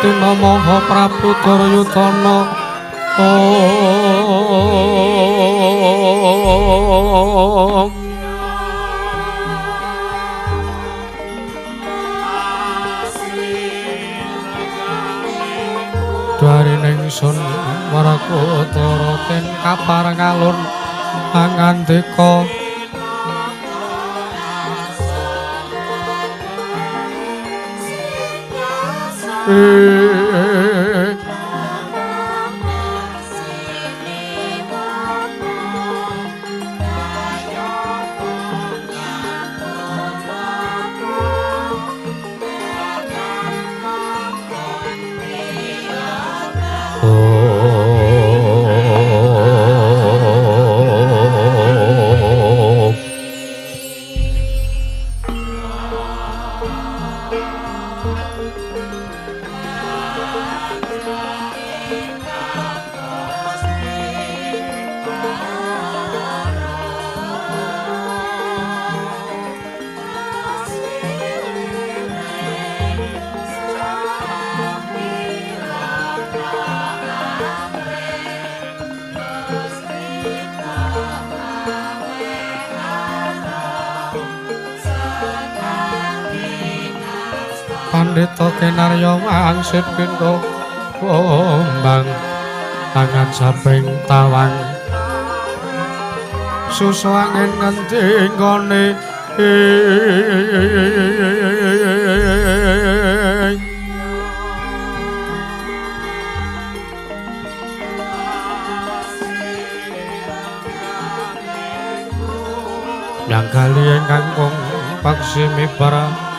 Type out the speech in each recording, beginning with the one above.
Sri Maha Prabu Duryudana. Om. Dwarining sun Warakutara ten kapareng alun angandika. Pandhita kinarya wangsit pintu kumbang tangan saping tawang susu angin ngendi nggone. Yang kali ingkang kung paksi mibara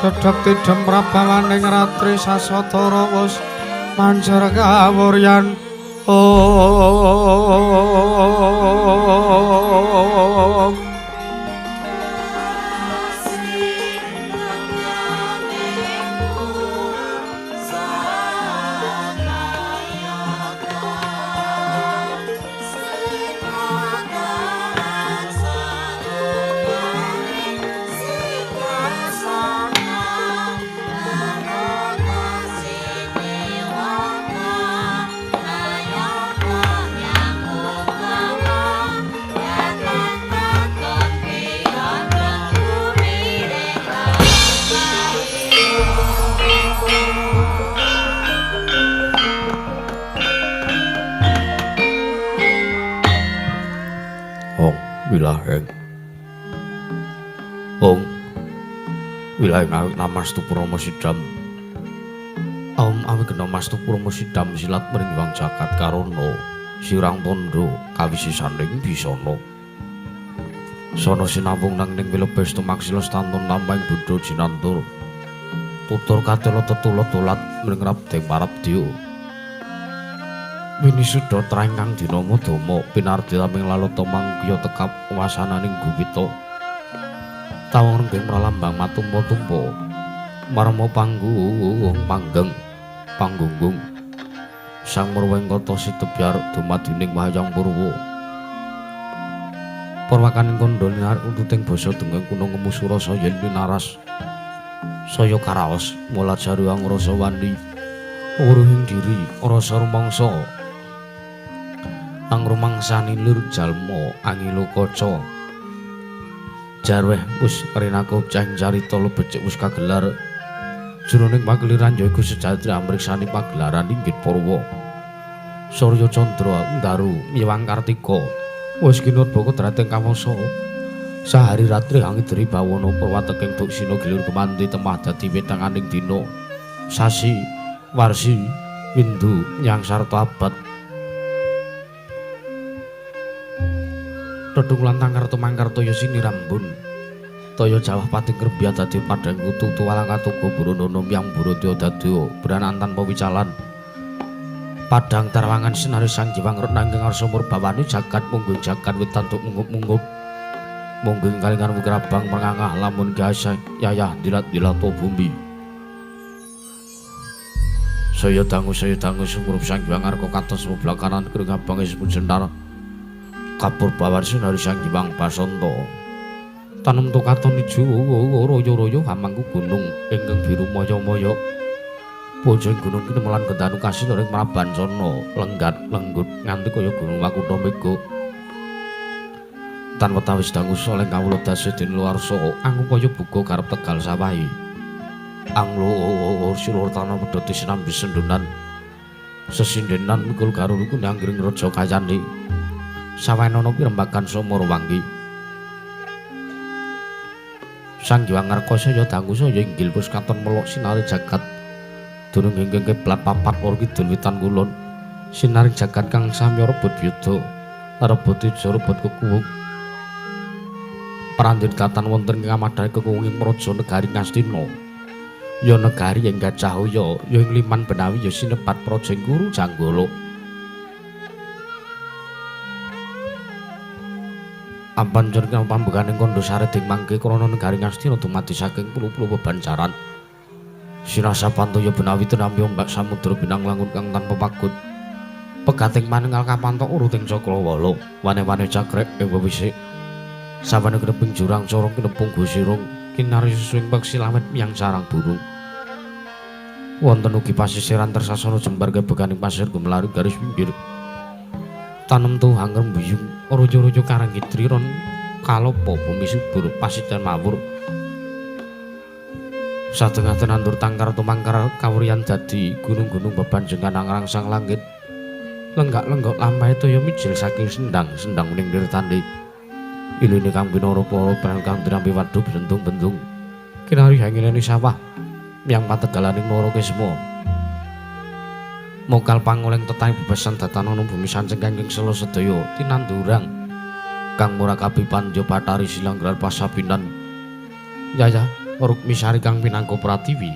Dedhek tidhem prabawaning ratri saswatara wus mancar kawuryan. Om. Ong wilaheng. Ong wilaheng awit namastu purama sidam. Om awit namastu purama sidam silat mring jagat karana sirang tandha kawisisaning bisana. Sono sinawung nang ning wilebes tumaksila stantun tampang buddha jinantur. Tutur katela tetula tulat mring rabdeng parabdya. Winisuda trahing kang dinama Dama pinardi taming lalata mangkya tekap wasananing guwita. Tawang renggeng pralambang matumpa-tumpa marma panggung panggeng panggunggung. Sang Murwengkata sitebyar dumadining wayang purwa. Purwakaning kandha linarik untuting basa dengeng kuna ngemu surasa yen pinaras. Saya karaos mula jaru angrasa wani wuruhing diri rasa rumangsa. Angrumangsani lur jalma angilo kaca. Jarweh wis rinako cahing carita lebecik wis kagelar. Jroning pakeliran ya iku sejati amriksani pagelaran inggit purwa. Surya Candra Ndaru miwang Kartika wis kinurba kodrating kawasa. Sahari ratri hangidri bawana purwateking duksina gilir kemanti temah dadi wetanganing dina. Sasi warsi windu nyang sarta abad. Tedhung lan tangkar tumangkar toya sinirambun. Toya jawah pating krebya dadi padhang kutu tuwalang katuga buronono miyang burodya dadya branan tanpa wicalan. Padhang tarwangan sinari sang jiwang renang ing ngarsa murbawani jagat mungguh jagat witantuk munggup-munggup. Mungguh kalingan wukir abang mengangah lamun gasa yayah dilat-dilato bumi. Saya dangu sumurup sang jiwang arka katos mublakanan kering abang sepujentar. Kapur bawar sinari sang jiwang basanta. Tanem tukaton ijo royo-royo hamangku gunung ingkang biru moyo-moyo. Pojok gunung kinemelan gendanu kasil ring Prabancana lenggat lenggut nganti kaya gunung Wakuntha Mega. Tan wetawis dangu soleh kawula dase den luarsa angupaya buka karep tegal sawahi. Anglo silur tanah pedhoti sinambi sendunan. Sesindenan mikul garuru kundanggring raja kayane. Sawenana pirembagan sumur wanggi. Sang Hyang Ngarka saya dangu saya inggil wis katon melok sinari jagat. Durung ingkang kiblat papat lor kidul wetan kulon. Sinari jagat kang samya rebut yuda, rebut teja rebut kekuwung. Prandhit datan wonten ing kamadhahe kekuwunging praja negari Ngastina. Ya negari ing Gajahaya, ya ing Liman Benawi ya sinebat praja ing Kuru Janggala. Ampanjur pambukaning kandha sareding mangke krana negari Ngastina dumadi saking pulu-pulu bebancaran. Sinasa pantaya benawi tinampi ombak samudra binang langun kang tanpa pagut. Pegating manengal kapantok uruting cakrawala, wane-wane cakrek ing wewisik. Sawane kineping jurang corong kinepung gusirung, kinari susuing peksi lawet miyang sarang burung. Wonten ugi pasisiran tersasana jembar kebeganing pasir gumelari garis pinggir. Tanem tuhang rembuyung rojo-rojo karang kidri ron kalopo bumi subur pasidan mawur. Sadengah tenandur tangkar tumangkar kawuryan dadi gunung-gunung bebanjengan angrangsang langit. Lenggak-lenggok lampahe toya mijil saking sendang-sendang ning nirtande. Iline kang pinara para pran kang tinampi wadhuh bentung-bentung. Kinari hangene sawah miyang pategalaning Nara Kisma. Mokal pangoleng tetahing bebesan datanana bumi sanceng kangking sela sedaya tinandurang kang murakabi pandya Bathari Silanggran pasabinan. Yayah Rukmisari kang pinangka pratiwi.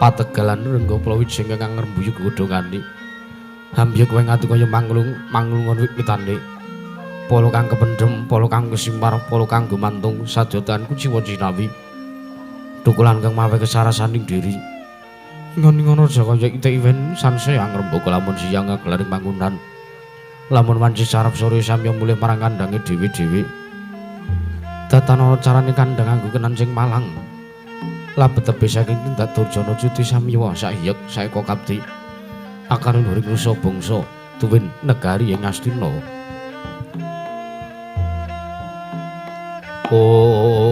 Pategalan Rengga Plawijeng kang ngrembuyung godhongane. Hambyek kowe ngati kaya manglung manglungon wit-witane. Pala kang kependhem, pala kang kesimpar, pala kang gumantung sadyatan kuciwa jinawi. Tukulan kang mawe kesarasaning diri. Ngon-ngono aja kaya itik iwen sansaya ngrembaka lamun siang ngagelaring panggonan. Lamun wanci sarap sore samya mulih marang kandange dhewe-dhewe. Datanana carane kandhang anggo kenancing malang. Labet tebih saking tindak durjana cuti samya sahiyek saeka kapti. Akaran luhuring nusa bangsa tuwin negari ing Ngastina. Om.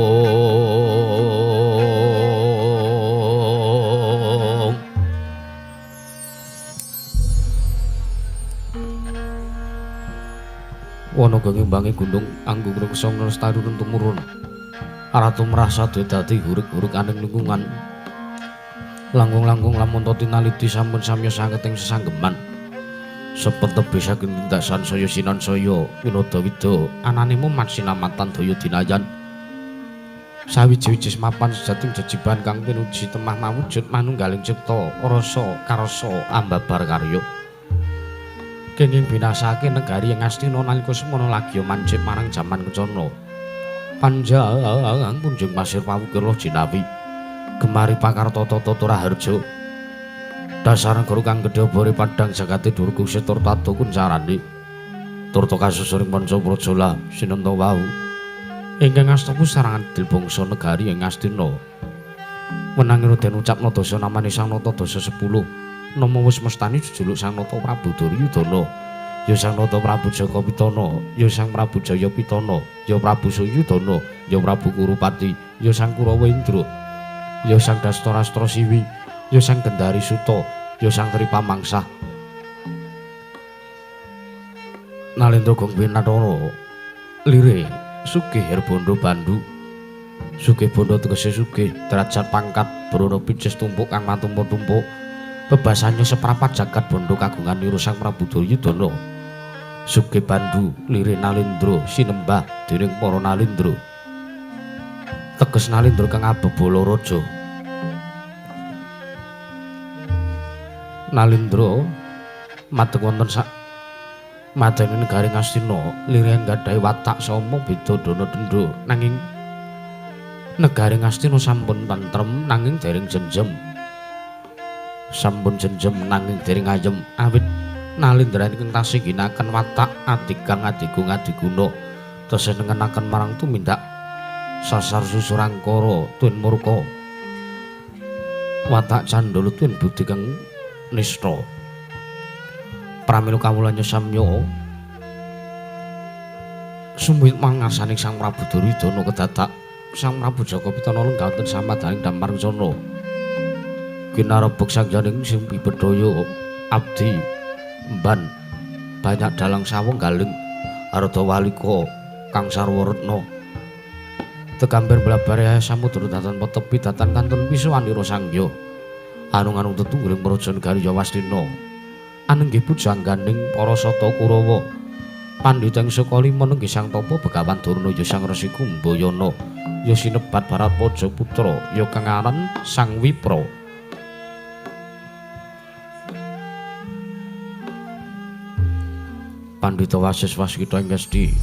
Wana ngimbangi gunung anggung reksa lestari turun tumurun. Ratu merasa dadi hurik-hurik aning lingkungan. Langkung-langkung lamun to tinaliti sampun samya sanget ing sesanggeman. Sepet tebih saking tindasan saya sinan saya winada wida anane mumat sinamatan daya dinayan. Sawiji-wiji mapan sejating jejiban kang pinuji temah mawujud manunggaling cipta rasa karsa ambabar karya. Kenging binasake negari ing Astina nalika semana lagi mancip marang jaman kencana. Panjang punjung pasir pawukir jinawi. Gemari pakarta tata raharja. Dasar negara kang gedhe bore padhang jagate durga setur tata kuncarane. Turta kasusuring panca praja sinenta wau. Ingkang asta pusarangan adil bangsa negari ing Astina. Wenang den ucapna dasa namane Sang Nata dasa 10. Nama wis mestani jejuluk Sang Nata Prabu Duryudana. Ya Sang Nata Prabu Jaka Pitana, ya Sang Prabu Jaya Pitana, ya Prabu Suyudana, ya Prabu Kurupati, ya Sang Kurawa Indra, ya Sang Dastarastra Siwi, ya Sang Gendari Suta, ya Sang Tripamangsah. Nalendra Gong Winatara lire sugih herbondo bandu. Sugih bondo tegese sugih derajat pangkat brono picis tumpuk kang matumpuk-tumpuk. Bebasannya seprapat jagat bondo kagungan niru Sang Prabu Duryudana. Sugih bandu lire Nalendra sinembah dening para Nalendra. Teges Nalendra kang abebala raja. Nalendra madeg wonten sak madene negari Ngastina lire nggadhahi watak sama beda dana dendha nanging negari Ngastina sampun tentrem nanging dereng jenjem. Sampun jenjem nanging dereng ayem awit Nalendra ingkang tasih ginakaken watak adigang adigung adiguna tesih nengenaken marang tumindak sasar susurangkara tuwin murka watak candala tuwin budi kang nista. Pramila kawulanya samya sumit mangasaning Sang Prabu Duryudana kedadak Sang Prabu Jaka Pitana lenggah wonten samadhaning Damar Kencana. Kinarebeg sangjaning sing pibedaya abdi emban banyak dalang sawung galing arda walika kang sarwa retna. Tegambar blabare samudra datan petepi datan kantun pisuwanira sangya. Anung-anung tetunggiling praja negari Yawastina. Anenggih pujangganing para sata Kurawa. Pandhita ing Sukalima nenggih Sang Tapa Begawan Durna ya Sang Resi Kumbayana ya sinebat Bharatwaja putra ya kang aran Sang Wipra. Pandhita Wasis Waskita ing Esti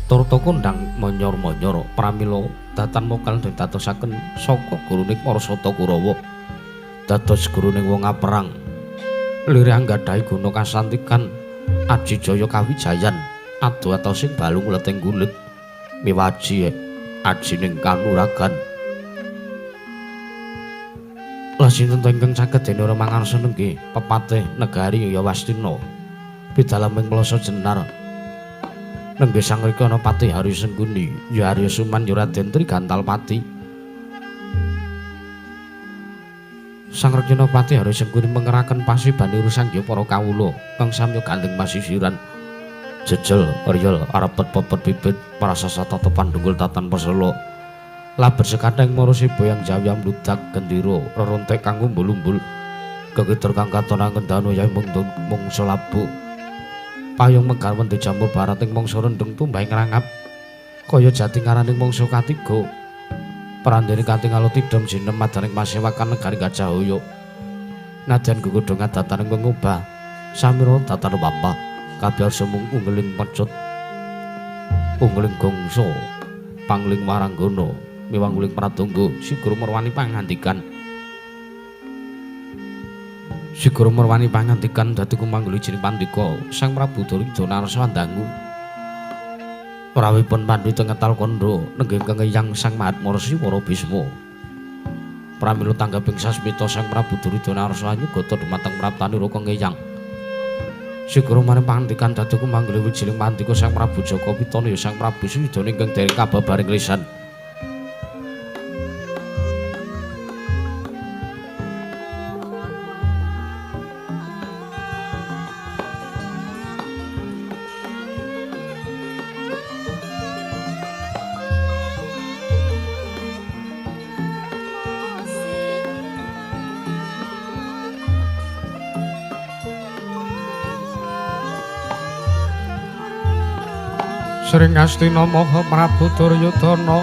turta kondhang monyor-monyor pramila datan mokal den dadosaken saka guruning para sata Kurawa. Dados guruning wong aperang. Lire anggadhahi guna kasantikan aji jaya kawijayan ado atosing balung leting kulit miwaji ajining kanuragan. Lah sinten to ingkang saged dene ora mangarsa nenggih pepatih negari Yawastina pidalaming Plasa Jenar. Nenggih sang rika ana Patih Harya Sengkuni ya Arya Suman ya Raden Trigantalpati. Sang Rekyana Patih Harya Sengkuni mengeraken pasibaniru sangya para kawula kang samya gandeng masisiran jejel riyel arepet pepet bibit prasasa tata pandunggul tatan pesela labet sekatheng marasiba yang jawi amludak gendera rerontek kang umbul-umbul gegeter kang katon angendana ya mungsa labu payung megar wendhe jamur barat ing mangsa rendheng tumbah ngrangap kaya jati ngaraning mangsa katiga. Prandene katingal tidhem jinem madaning pasewakan negari Gajah Hoyo. Nadyan gegodhong adataning mengubah samira datan wapah kabeh mung unggeling pecut unggeling gongso pangling waranggana miwang uling pratungga sigur merwani pangandikan. Sigur merwani pangandikan dadi kumanggul jining pandika Sang Prabu Duryudana arsa ndangu. Prawipun pandhita ngetal kandha nenggih kengeyang Sang Mahatmarsi para Bisma. Pramila tanggaping sasmita Sang Prabu Duryudana arsa anyugata dumateng praptanira kengeyang. Sigra maring pangandikan dadi kumanggul wijiling pandika Sang Prabu Jaka Pitana ya Sang Prabu Suyudana ingkang dereng kababaring lisan. Sring Astina Maha Prabu Duryudana.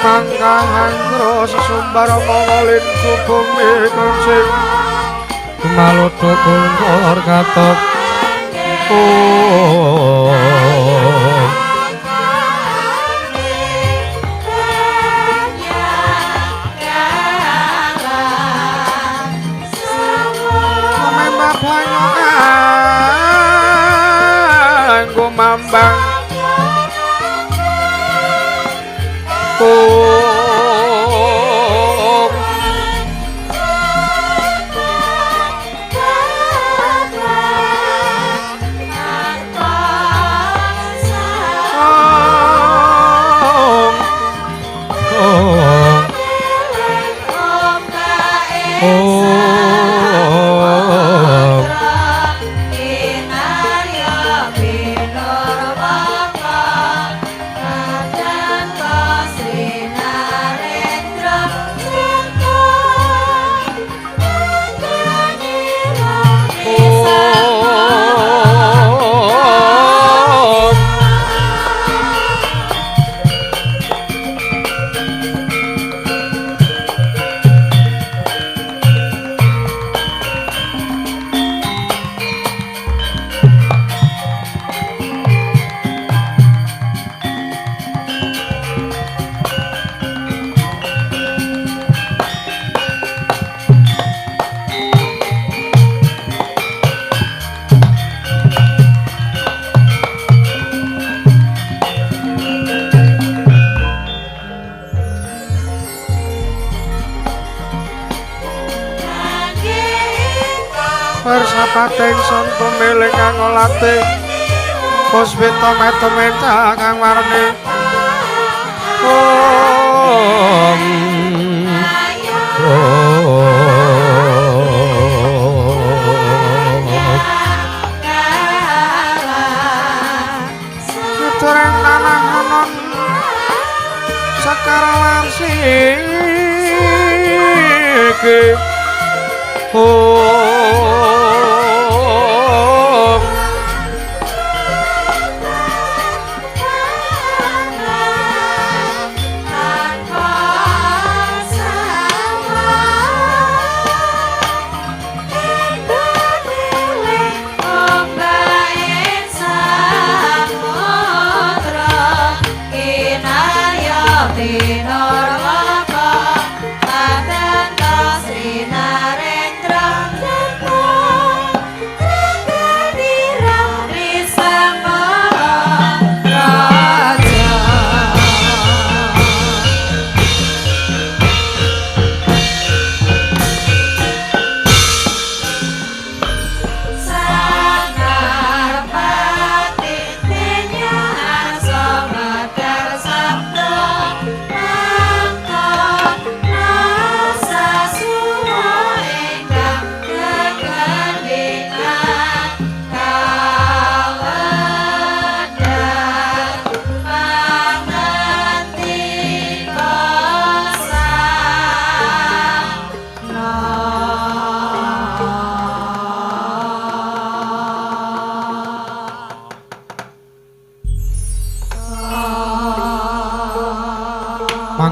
Mangkahanggra sesumbar mangolin bumi kencing malodha gungkur katok. Tumembah banyu kanggo mambang. Persapating sun tumiling kang olate puspita metu-metu kang warni. Om Tutureng tanah anon sekar warsiki.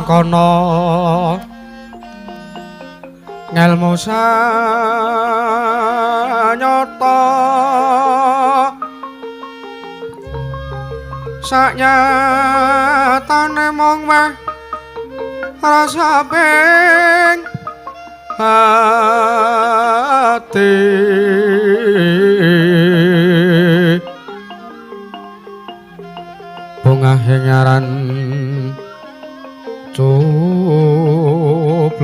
Mangkono ngelmu sanyata saknyatane mung meh rasa ping ati bungahe ngaran cupluk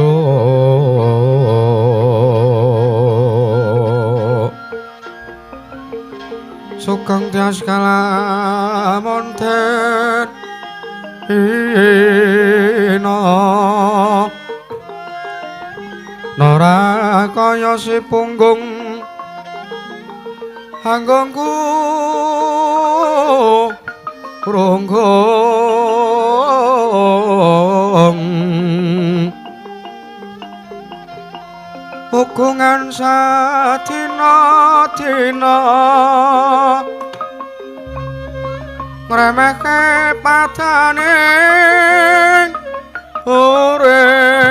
sugeng tias kalamun den ina nora kaya si punggung anggongku ronggung hukungan sadina dina ngremehke padane urip.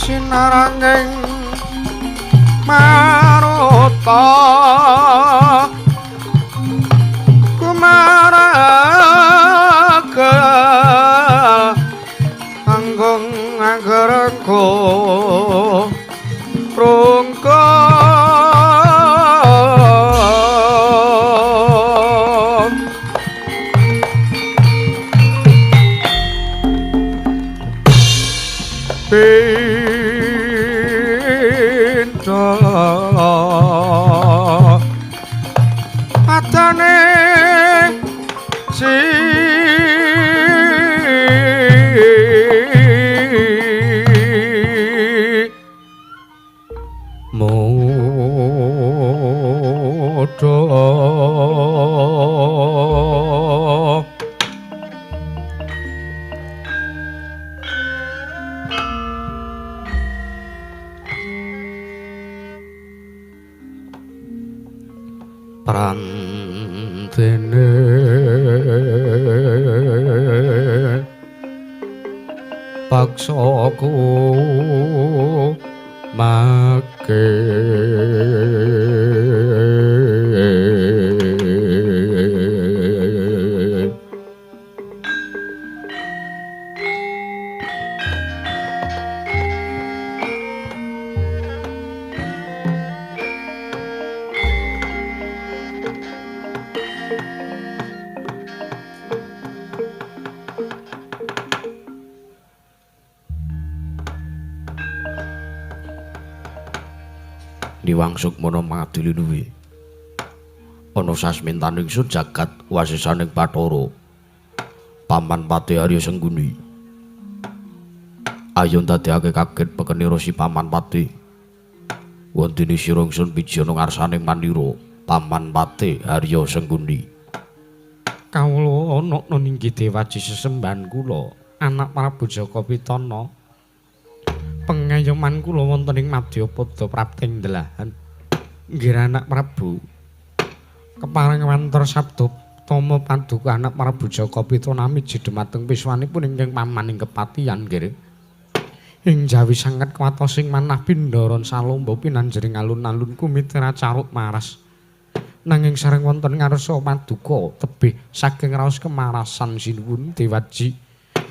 Sinaranging maruta kumaraga anggung anggerengku rungkung padane si modho prantene paksaku make Niwang Sukmana mangadili luwi ana sasmintaning sun jagat wasisaning Bathara Paman Patih Arya Sengguni. Ayo ndadekake kaget pekenira si Paman Patih. Wondene sira ingsun pijana ngarsaning manira Paman Patih Arya Sengguni. Kawula ana ninggi dewaji sesembahan kula anak Prabu Jaka Pitana. Pengayoman kula wonten ing Madyapada prapting delahan. Nggih anak Prabu. Kepareng wanter sabda tama paduka anak Prabu Jaka Pitana miji dhumateng piswanipun ingkang paman ing kepatihan nggih. Ing jawi sanget kuwatosing manah pindharan salomba pinanjering alun-alun kumitera caruk maras. Nanging sareng wonten ngarsa paduka tebih saking raos kemarasan sinuwun Dewaji.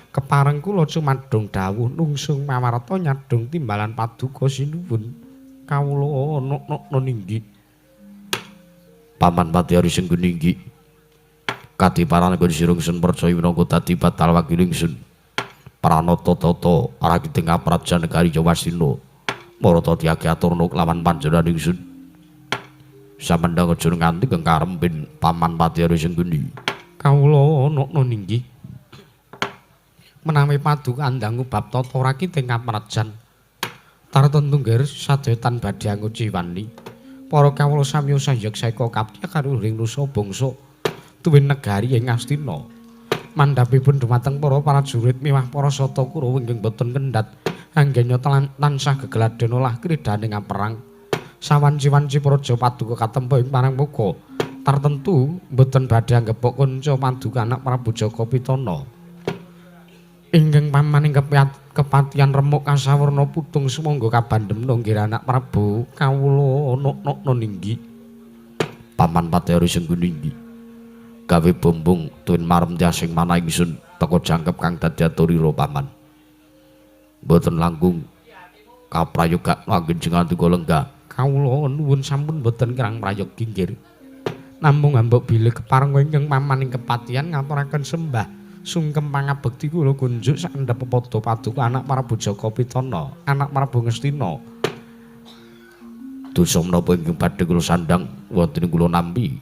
Kepareng kula cumadung dawuh nungsung pawarta nyadhong timbalan paduka sinuwun. Kawula nok-nok ninggi. Paman Patiari sing ninggi. Kadiparan nggon sira ingsun percaya minangka dadi batal wakil ingsun. Pranata tata rakit ing praja negari Jawastina. Marata diagi aturna kelawan panjenengan ingsun. Samendhang aja nganti kengkarempin Paman Patiari sing ninggi. Kawula nok ninggi. Menawi paduka andangu bab tata rakit ing kaprajan. Tartentu nggih sadaya tan badhe anguciwani. Para kawula samiya sayek saeka kaptya kaluhuring nusa bangsa tuwin negari ing Astina. Mandhapipun dumateng para prajurit miwah para sata Kurawa ingkang boten kendhat anggenya tansah gegladhen olah kridhaning perang. Sawanci-wanci praja paduka katempa ing parangmuka. Tartentu boten badhe anggepok kanca paduka anak Prabu Jaka Pitana. Ingkang paman ing kepatihan remuk kasawarna putung sumangga kabandhemna nggih anak Prabu kawula nok-nok ninggi. Paman Patiari sing ninggi. Gawe bombong tuwin marem tiasing manah ingsun teka jangkep kang dadi aturira paman. Mboten langkung kaprayoga anggen jengandika lenggah. Kawula nuwun sampun boten kirang prayogi nggih. Namung ambok bilih kepareng ingkang paman ing kepatihan ngaturaken sembah sungkem pangabekti kula kunjuk sandhep pepada paduka anak Prabu Jaka Pitana, anak Prabu Ngastina. Dosa menapa ingkang badhe kula sandhang wonten ing kula nampi.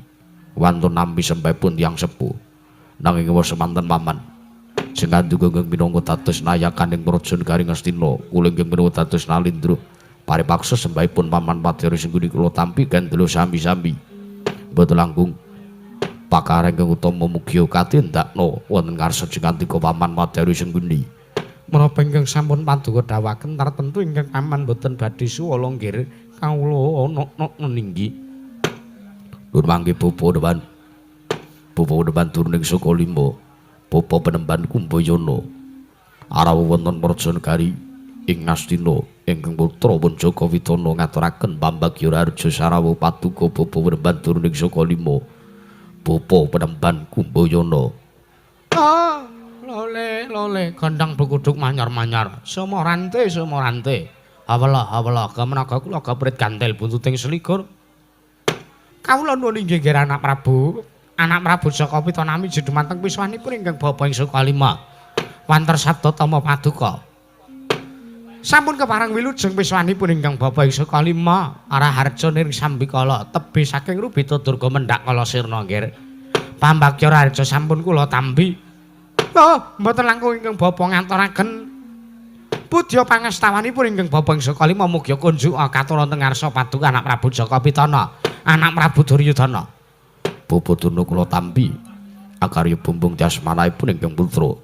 Wantun nampi sembahipun tiyang sepuh. Nanging wis semanten paman. Sing kandhuka ingkang minangka dados nayakaning praja negari Ngastina, kula ingkang minangka dados nalindra. Paripaksa sembahipun paman Patiari sing kula tampi kendelo sami-sami. Mboten langkung pakar ingkang utama mugi katindakna wonten ngarsa jengandika paman Patiari sing pundi. Menapa ingkang sampun paduka dawuhaken tartentu ingkang paman boten badhe suwala nggih kawula nok-nok ninggi. Nur mangke bapa depan. Bapa depan turun ing Sukalima. Bapa penemban Kumbayana. Arawuh wonten praja negari ing Ngastina ingkang putra pun Jaka Pitana ngaturaken pambagya raharja sarawuh paduka bapa penemban turun ing Sukalima. Bapa penemban Kumbayana. Ah, lole lole gondang blukuduk manyar-manyar. Sumorante sumorante. Awela awela kemenaga kula gaprit gantel buntuting selikur. Kawula nuwun inggih nggih anak Prabu. Anak Prabu Jaka Pitana miji dumateng piswanipun ingkang bapa ing Sukalima. Wanter sabda tama paduka. Sampun kepareng wilujeng piswanipun ingkang bapa ing Sukalima, Araharja ning sambikala tebih saking Rubita Durga mendhak kala sirna nggih. Pambagya Raharja sampun kula tampi. Oh, mboten langkung ingkang bapa ngaturaken pudya pangestawanipun ingkang bapa ing Sukalima mugi kunjuk katur wonten ngarsa paduka anak Prabu Jaka Pitana, anak Prabu Duryudana. Bapa Durna kula tampi akarya bumbung jasmanipun ingkang putra.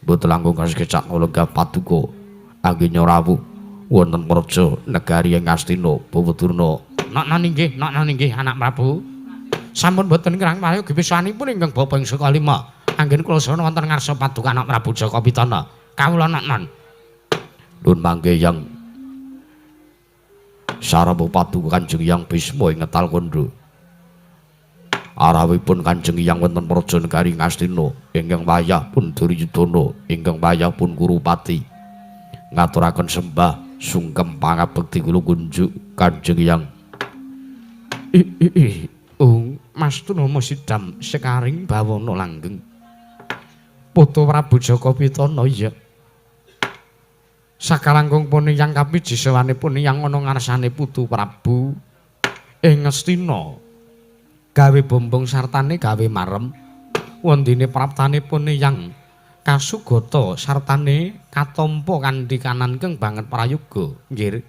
Mboten langkung kasekecak lenggah paduka anggenya rawuh wonten praja negari ing Ngastina. Bapa Durna. Nok-nok inggih, nok-nok inggih anak Prabu. Sampun boten kirang prayogi pisanipun ingkang bapa ing Sukalima. Anggen kula sowan wonten ngarsa paduka anak Prabu Jaka Pitana. Kawula nok-non. Nun mangke yang sarapa paduka Kanjeng Hyang Bisma ing ngetal kandha. Arawipun Kanjeng Hyang wonten praja negari Ngastina ingkang wayah pun Duryudana, ingkang wayah pun Kurupati. Ngaturaken sembah sungkem pangabekti kula kunjuk Kanjeng Hyang. Mas Tunama sidam sekaring bawana langgeng. Putu Prabu Jaka Pitana iya. Sakalangkung pun yang kapiji sewanipun yang ana ngarsane Putu Prabu ing Ngastina. Gawe bombong sartane gawe marem. Wondene praptanipun yang kasugata sartane katampa kanthi kanan keng banget prayoga nggih.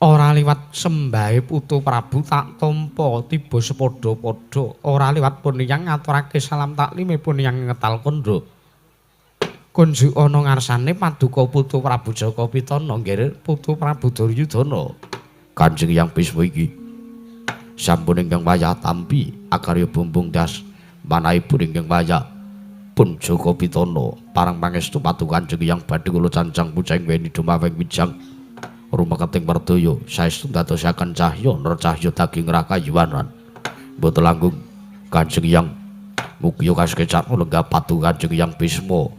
Ora liwat sembahe Putu Prabu tak tampa tiba sepadha-padha. Ora liwat pun yang ngaturake salam taklime pun yang ngetal kandha. Kunjuk ana ngarsane paduka Putu Prabu Jaka Pitana nggih Putu Prabu Duryudana. Kanjeng Hyang Bisma iki sampun ingkang wayah tampi akarya bumbung das manahipun ingkang wayah pun Jaka Pitana parang pangestu paduka Kanjeng Hyang badhe kula cancang puceng weni dumaweng wijang rumeketing werdaya saestu ndadosaken cahya nercahya daging rakayuwanan. Mboten langkung Kanjeng Hyang mugi kasekecakno lenggah paduka Kanjeng Hyang Bisma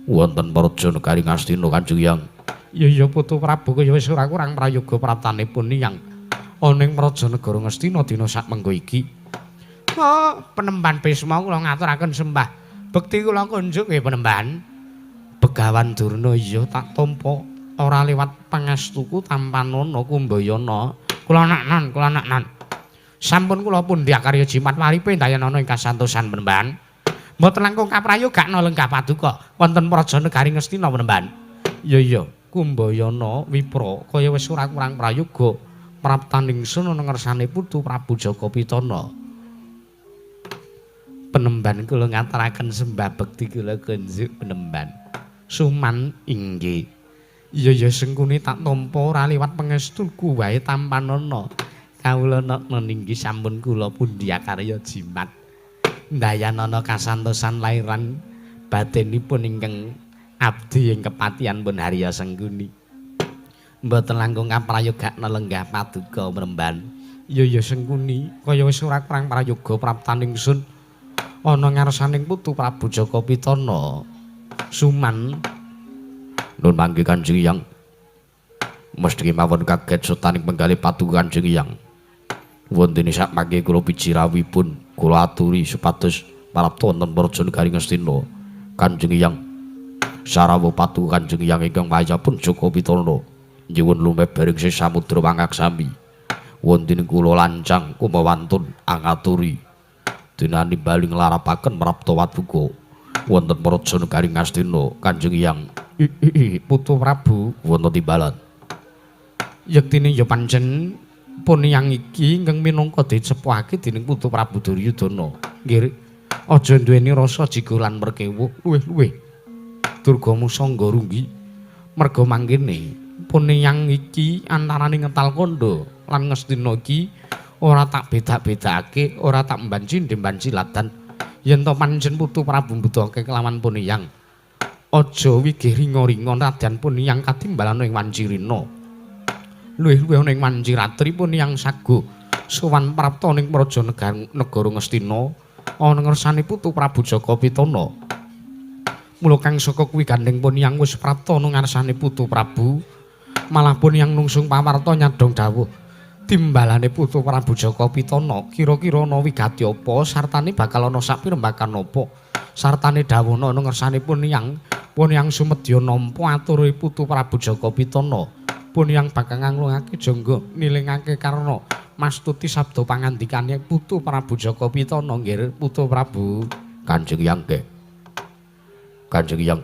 wonten praja negari Ngastina Kanjeng Hyang. Ya ya Putu Prabu kaya wis ora kurang prayoga praptanipun Hyang ana ing praja negara Ngastina dina sakmengko iki. Oh, penemban Bisma kula ngaturaken sembah bekti kula kunjuk nggih penemban. Begawan Durna iya tak tampa ora liwat pangestuku tampanana kumbayana. Kula naknan, kula naknan. Sampun kula pundi akarya jimat waripe ndayanana ing kasantosan penemban. Mboten langkung kaprayogakna lenggah paduka wonten praja negari Ngastina penemban. Ya iya, Kumbayana Wipra kaya wis ora kurang prayoga praptaning sun ana ngersane Putu Prabu Jaka Pitana. Penemban kula ngaturaken sembah bekti kula kunjuk penemban. Suman inggih. Iya ya Sengkuni tak tampa ora liwat pangestuku wae tampanana. Kawula nakna inggih sampun kula pundi akarya jimat. Ndayanana kasantosan lairan batinipun ingkang abdi ing kepatihan pun Harya Sengkuni. Mboten langkung kaprayogakna lenggah paduka mremban. Iya ya Sengkuni kaya wis ora kurang prayoga praptaning sun ana ngarsaning Putu Prabu Jaka Pitana. Suman nun mangke Kanjeng Hyang mesti mawon kaget sutaning penggalih paduka Kanjeng Hyang. Wontene sak mangke kula biji rawuhipun kula aturi supados prapta wonten praja negari Ngastina. Kanjeng Hyang sarawuh paduka Kanjeng Hyang ingkang wayahipun Jaka Pitana nyuwun lumebering sih samudra pangaksami. Wontene kula lancang kumawantun angaturi dinani bali nglarapaken prapta paduka wonten praja negari Ngastina. Kanjeng Hyang Putu Prabu wonten timbalan. Yektine ya pancen pun yang iki ingkang minangka dicepuhake dening Putu Prabu Duryudana. Nggih, aja duweni rasa jigo lan merkewuh luwih-luwih Durga Musangga runggi. Merga mangkene pun yang iki antarane ngetal kandha lan Ngastina iki ora tak bedak-bedakake, ora tak mbanci ndembanci ladan. Yen to pancen Putu Prabu mbutuhake kelawan Puniyang, aja wigih ringa-ringa nadyan Puniyang katimbalan ing Wancirina. Luwih-luwih ana ing Wanciratri Puniyang sago sowan prapta ning praja negara Ngastina ana ngersane Putu Prabu Jaka Pitana. Mula kang saka kuwi gandeng Puniyang wis prapta ana ngarsane Putu Prabu, malah Puniyang nungsung pawarta nyadhong dawuh timbalane Putu Prabu Jaka Pitana kira-kira ana wigati apa sartane bakal ana sapirembakan apa sartane dawuhna ana ngersane Puniyang. Puniyang sumedya nampa ature Putu Prabu Jaka Pitana. Puniyang bakal nganglungake jangga nilingake karna mastuti sabda pangandikane Putu Prabu Jaka Pitana. Nggih Putu Prabu. Kanjeng Hyang nggih. Kanjeng Hyang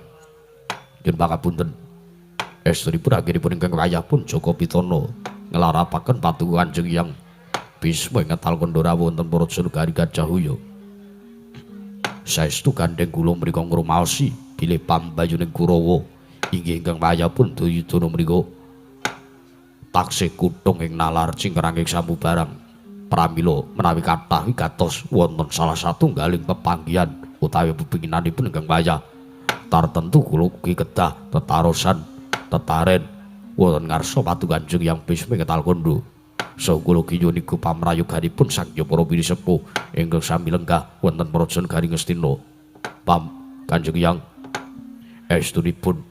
nyuwun pangapunten estunipun anggenipun ingkang wayah pun Jaka Pitana nglarapaken paduka Kanjeng Hyang Bisma ing ngetal kandha rawuh wonten praja negari Gajahhuya. Saestu gandheng kula mriku ngrumaosi bilih pambayuning Kurawa inggih ingkang wayah pun Duryudana mriku taksih kutung ing nalar cingkranging samubarang. Pramila menawi kathah wigatos wonten salah satunggaling pepanggihan utawi pepinginanipun ingkang wayah tartemtu kula ugi kedah tetarosan tetaren wonten ngarsa paduka Kanjeng Hyang Bisma ing ngetal kandha. Saha kula ugi nyuwun pamrayoganipun Sang Hyang Para Pinisepuh ingkang sami lenggah wonten praja negari Ngastina. Pam Kanjeng Hyang estunipun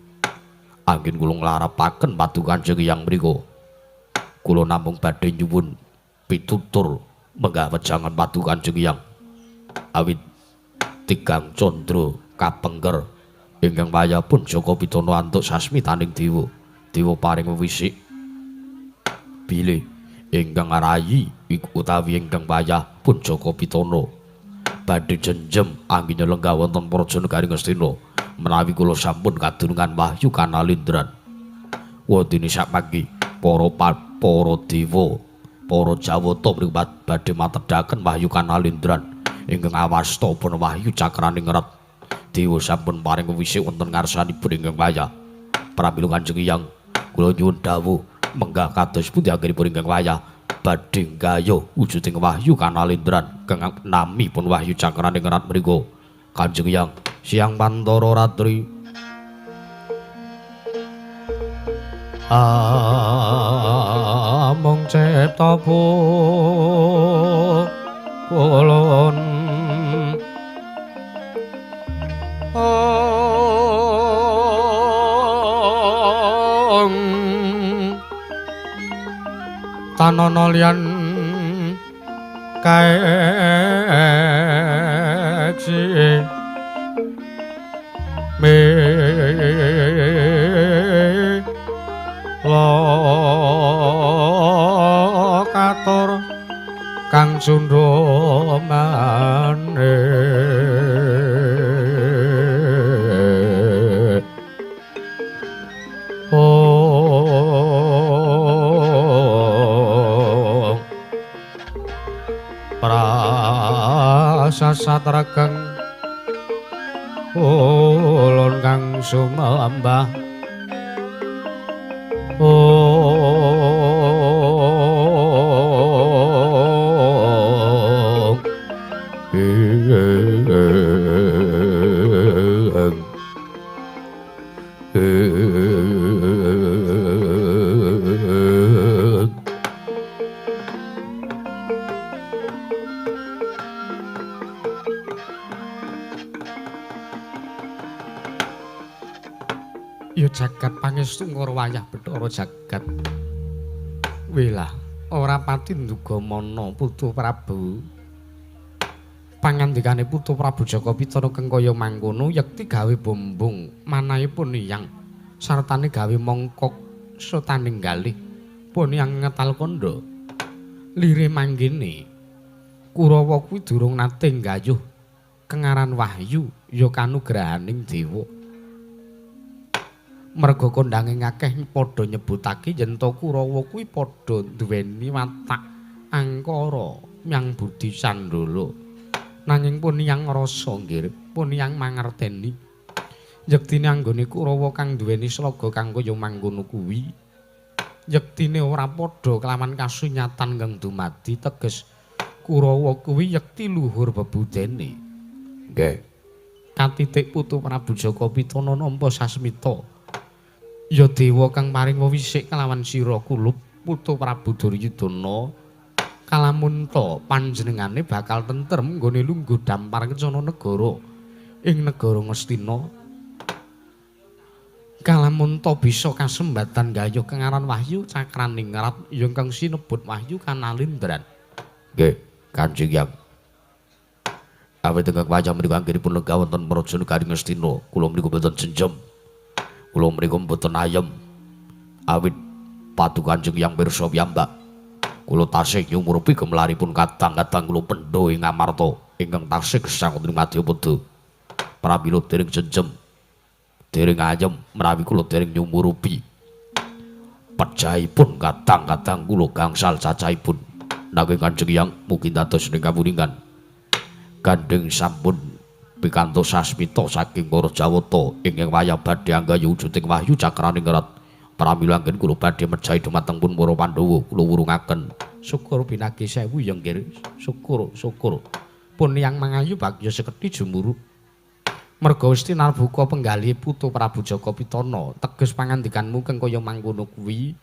anggen kula nglarapaken paduka Kanjeng Hyang mriku. Kula namung badhe nyuwun pitutur menggah wejangan paduka Kanjeng Hyang. Awit tigang candra kapengker ingkang wayah pun Jaka Pitana antuk sasmitaning dewa. Dewa paring wewisik bilih ingkang ngarayi utawi ingkang wayah pun Jaka Pitana badhe jenjem anggene lenggah wonten praja negari Ngastina menawi kula sampun kadurungan wahyu kanalindran. Wontene sakmangke para dewa, para jawata mriku badhe matedhaken wahyu kanalindran ingkang awasta pun wahyu cakraning ret. Dewa sampun paring wisik wonten ngarsanipun ingkang wayah. Pramila Kanjeng Hyang kula nyuwun dawuh menggah kados pundi anggenipun ingkang wayah badhe nggayuh wujuding wahyu kanalindran kang namipun wahyu cakraning rat mriku. Kanjeng Hyang siang pantara ratri amung cipta kulon tanana liyan kaeksi me katur kang sundha mane prasasat regeng ulun kang sumembah Ya jagat pangestu ngara wayah Bathara jagat. Wilah ora pati nduga mana Putu Prabu. Pangandikane Putu Prabu Jaka Pitana kang kaya mangkono yekti gawe bombong manahipun Hyang sartane gawe mongkok sutaning galih pun Hyang ngetal kandha. Lire manggene Kurawa kuwi durung nate nggayuh kengaran wahyu ya kanugrahaning dewa. Merga kondhange akeh padha nyebutake yen to Kurawa kuwi padha duweni watak angkara nyang budi sandala. Nanging pun Hyang ngrasa nggih, pun Hyang mangerteni yektine anggone Kurawa kang duweni slaga kang kaya mangkono kuwi yektine ora padha kelawan kasunyatan kang dumadi teges Kurawa kuwi yekti luhur bebudene. Nggih. Katitik Putu Prabu Jaka Pitana nampa sasmita. Ya dewa kang paring wewisik kelawan sira kulup Putu Prabu Duryudana kalamunta panjenengane bakal tentrem nggone lungguh dampar kencana negara ing negara Ngastina. Kalamunta bisa kasembatan gayuh kengaran wahyu cakraning rat ya kang sinebut wahyu kanalindran. Nggih, Kanjeng Hyang. Awit ingkang wayah menika anggenipun lenggah wonten praja negari Ngastina, kula menika boten jenjem. Kula mriku mboten ayem. Awit padu Kanjeng Hyang pirsa piyambak. Kula tasih nyumurupi gemelaripun kadang-kadang kula pendho ing amarta ingkang tasih gesang wonten madyapada. Pramila dereng jenjem, dereng ayem menawi kula dereng nyumurupi pejahipun kadang-kadang kula gangsal cacahipun. Nanging Kanjeng Hyang mugi dados ing kawuningan. Gandheng sampun pikantuk sasmita saking para Jawata ingkang wayah badhe anggayuh wujuding wahyu cakraning rat. Pramila anggen kula badhe mejahi dumateng pun para Pandhawa kula wurungaken. Syukur pinagi sewu ya nggih. Syukur, syukur. Pun Hyang mangayu bagya sekedhi jumuru. Merga wis tinarbuka penggalih Putu Prabu Jaka Pitana teges pangandikanmu kang kaya mangkono kuwi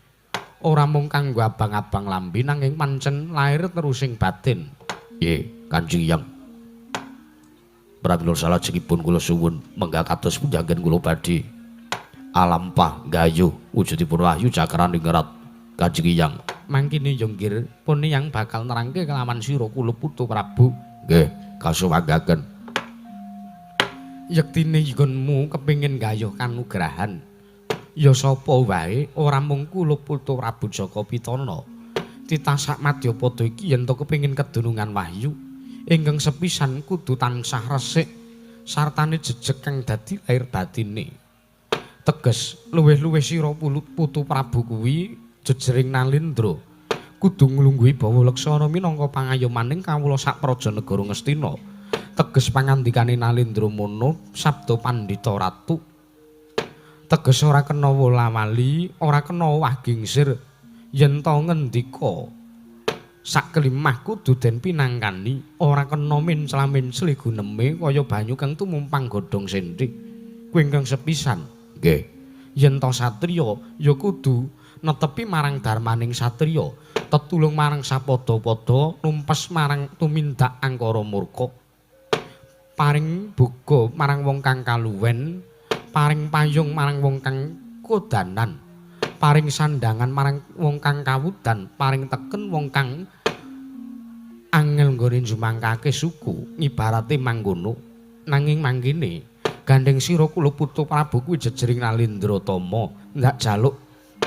ora mung kanggo abang-abang lambe nanging pancen lair terusing batin. Nggih, Kanjeng Hyang. Pramila salajengipun kula suwun menggah kados pundi anggen kula badhe alampah nggayuh wujudipun wahyu cakraning rat Kanjeng Hyang. Mangkene ya nggih pun Hyang bakal nerangke kelawan sira kula Putu Prabu. Nggih, kasuwanggaken. Yektine nggonmu kepengin nggayuh kanugrahan. Ya sapa wae ora mung kula Putu Prabu Jaka Pitana. Titah sak madyapada iki yen to kepengin kedunungan wahyu ingkang sepisan kudu tansah resik sartane jejeg kang dadi lair batine. Teges luwih-luwih sira Putu Prabu kuwi jejering nalindra kudu nglungguhi bawa leksana minangka pangayomaning kawula sak praja negara Ngastina. Teges pangandikane Nalendra mono sabda pandhita ratu. Teges ora kena wola-wali, ora kena owah gingsir yen to ngendika. Sak kelimah kudu den pinangkani, ora kena mencla-mencli guneme kaya banyu kang tumumpang godhong sendhi. Kuwi ingkang sepisan. Nggih. Yen to satriya ya kudu netepi marang darmaning satriya, tetulung marang sapada-pada, numpes marang tumindak angkara murka. Paring boga marang wong kang kaluwen, paring payung marang wong kang kodanan, paring sandangan marang wong kang kawudan, paring teken wong kang angel nggone njumangkake suku, ngibarate mangkono. Nanging mangkene gandeng sira kula putu Prabu kuwi jejering Nalendra Tama, ndak jaluk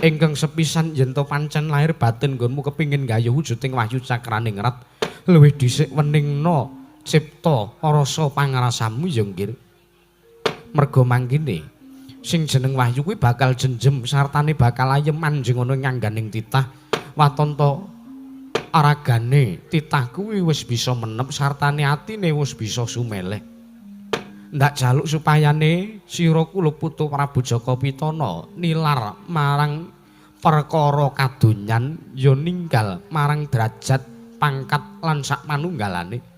ingkang sepisan yen to pancen lahir batin nggonmu kepingin gayuh wujuding wahyu cakraningrat, luwih dhisik weningna cipta rasa pangrasamu ya nggih. Merga mangkene sing jeneng wahyu kuwi bakal jenjem sartane bakal ayem manjing ana ing angganing titah. Watanta ragane titah kuwi wis bisa menep sartane atine wis bisa sumeleh. Ndak jaluk supayane sira kula putu Prabu Jaka Pitana nilar marang perkara kadonyan ya ninggal marang derajat pangkat lan sak manunggalane.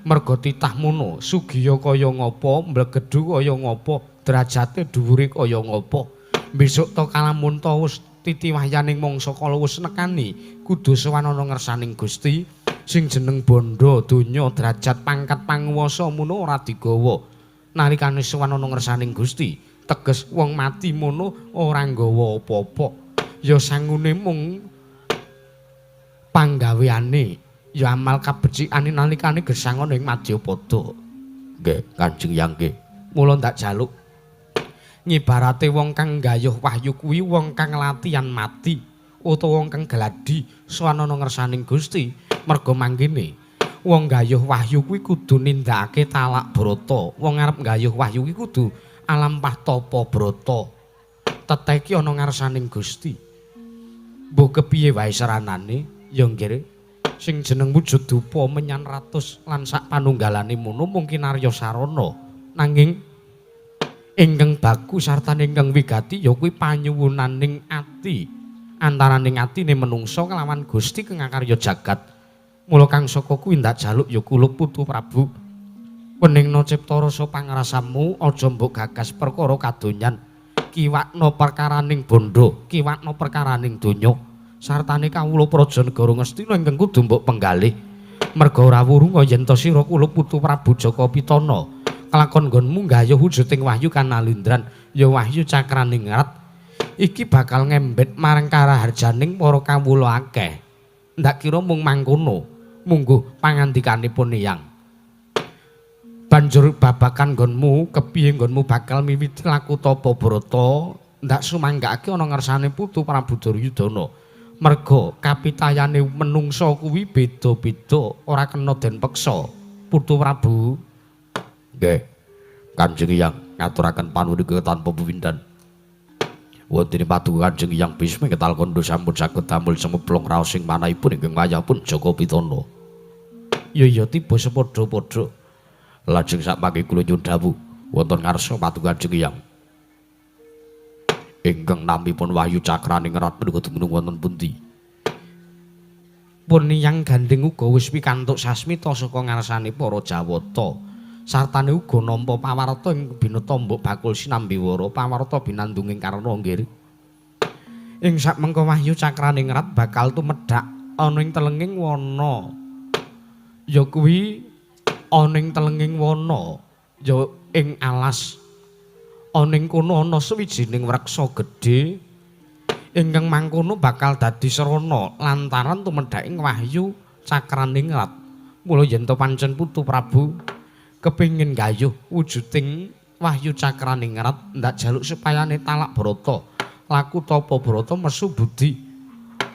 Merga titah mono sugiya kaya ngapa, mblegedhu kaya ngapa, derajate dhuwure kaya ngapa. Besok to kalamun to wis titi wahyaning mangsa kala wis nekani kudu sowan ana ngersaning Gusti. Sing jeneng bondo donya derajat pangkat panguwasa mono ora digawa nalikane sowan ana ngersaning Gusti. Teges wong mati mono ora nggawa apa-apa, ya sangune mung panggaweane, ya amal kabecikane nalikane gesang ana ing madyapada. Nggih, Kanjeng Yang nggih. Mula ndak jaluk ngibarate wong kang gayuh wahyu kuwi wong kang latihan mati utawa wong kang gladi sowan ana ngersaning Gusti. Merga mangkene wong gayuh wahyu kuwi kudu nindakake talak brata. Wong arep gayuh wahyu kuwi kudu alampah tapa brata. Teteki ana ngarsaning Gusti. Mbuh kepiye wae seranane ya nggih. Sing jeneng wujud dupa menyan ratus lan sak panunggalane mono mung kinarya sarana. Nanging ingkang baku sartane ingkang wigati ya kuwi panyuwunaning ati antaraning atine menungsa kelawan Gusti kang akarya jagat. Mula kang saka kuwi ndak jaluk ya kula putu Prabu weningna cipta rasa pangrasamu, aja mbok gagas perkara kadonyan, kiwakna perkaraning bondo, kiwakna perkaraning donya sartane kawula praja negara Ngastina ingkang kudu mbok penggalih. Merga ora wurunga yen to sira kula putu Prabu Jaka Pitana kelakon nggonmu nggayuh wujuding wahyu kanalindran ya wahyu cakraningrat iki bakal ngembet marang karaharjaning para kawula akeh. Ndak kira mung mangkono, mungguh pangandikanipun Eyang. Banjur babakan nggonmu kepiye nggonmu bakal miwiti laku tapa brata ndak sumanggakake ana ngersane putu Prabu Duryudana. Merga kapitayane menungsa kuwi beda-beda, ora kena den peksa. Putu Prabu. Nggih. Kanjeng Hyang ngaturaken panuwun tanpa pepindhan. Wonten paduka Kanjeng Hyang Bisma ketal kandha sampun saged damel cemeplung raos ing manahipun ingkang wayahipun Jaka Pitana. Ya ya tiba sepadha-padha. Lajeng sakmangke kula nyuwun dawuh wonten ngarsa paduka Kanjeng Hyang. Ingkang namipun Wahyu Cakraningrat menika dumunung wonten pundi? Pun Hyang gandeng uga wis pikantuk sasmita saka ngarsane para Jawata. Sartane uga nampa pawarta ing binata mbok bakul sinambiwara pawarta binandunging karna nggih. Ing sakmengko Wahyu Cakraningrat bakal tumedhak ana ing telenging wana. Ya kuwi ana ing telenging wana ya ing alas. Ana ing kono ana sawijining wreksa gedhe ingkang mangkono bakal dadi srana lantaran tumedhaking Wahyu Cakraningrat. Mula yen to pancen putu Prabu kepingin gayuh wujuding Wahyu Cakraningrat ndak jaluk supayane talak brata laku tapa brata mesu budi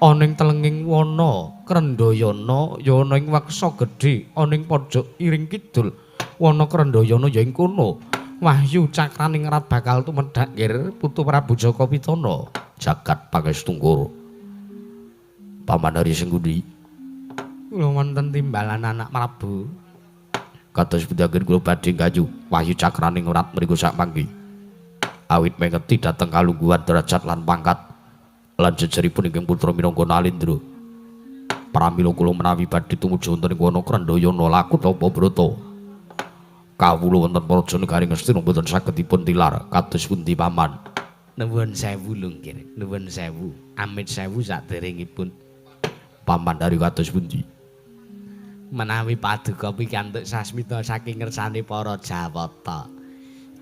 ana ing telenging wana Krendayana ya ana ing weksa gedhe ana ing pojok iring kidul wana Krendayana ya ing kono Wahyu Cakraningrat bakal tumedhak nggih putu Prabu Jaka Pitana. Jagat pangestungkur. Paman Hari Sengkuni. Kula wonten timbalan anak Prabu. Kados pundi anggen kula badhe gayuh Wahyu Cakraning Rat mriku sak mangke. Awit mengeti dhateng kalungguhan derajat lan pangkat lan jejeripun ingkang putra minangka Nalendra. Pramila kula menawi badhe tumuju wonten ing wana Krandayana laku tapa brata. Kawula wonten Praja Negari Ngastina mboten saged dipun tilar kados pundi paman. Nuwun sewu lho nggih, nuwun sewu. Amit sewu saderengipun. Paman dari kados pundi? Menawi paduka pikantuk sasmita saking ngersane para Jawata.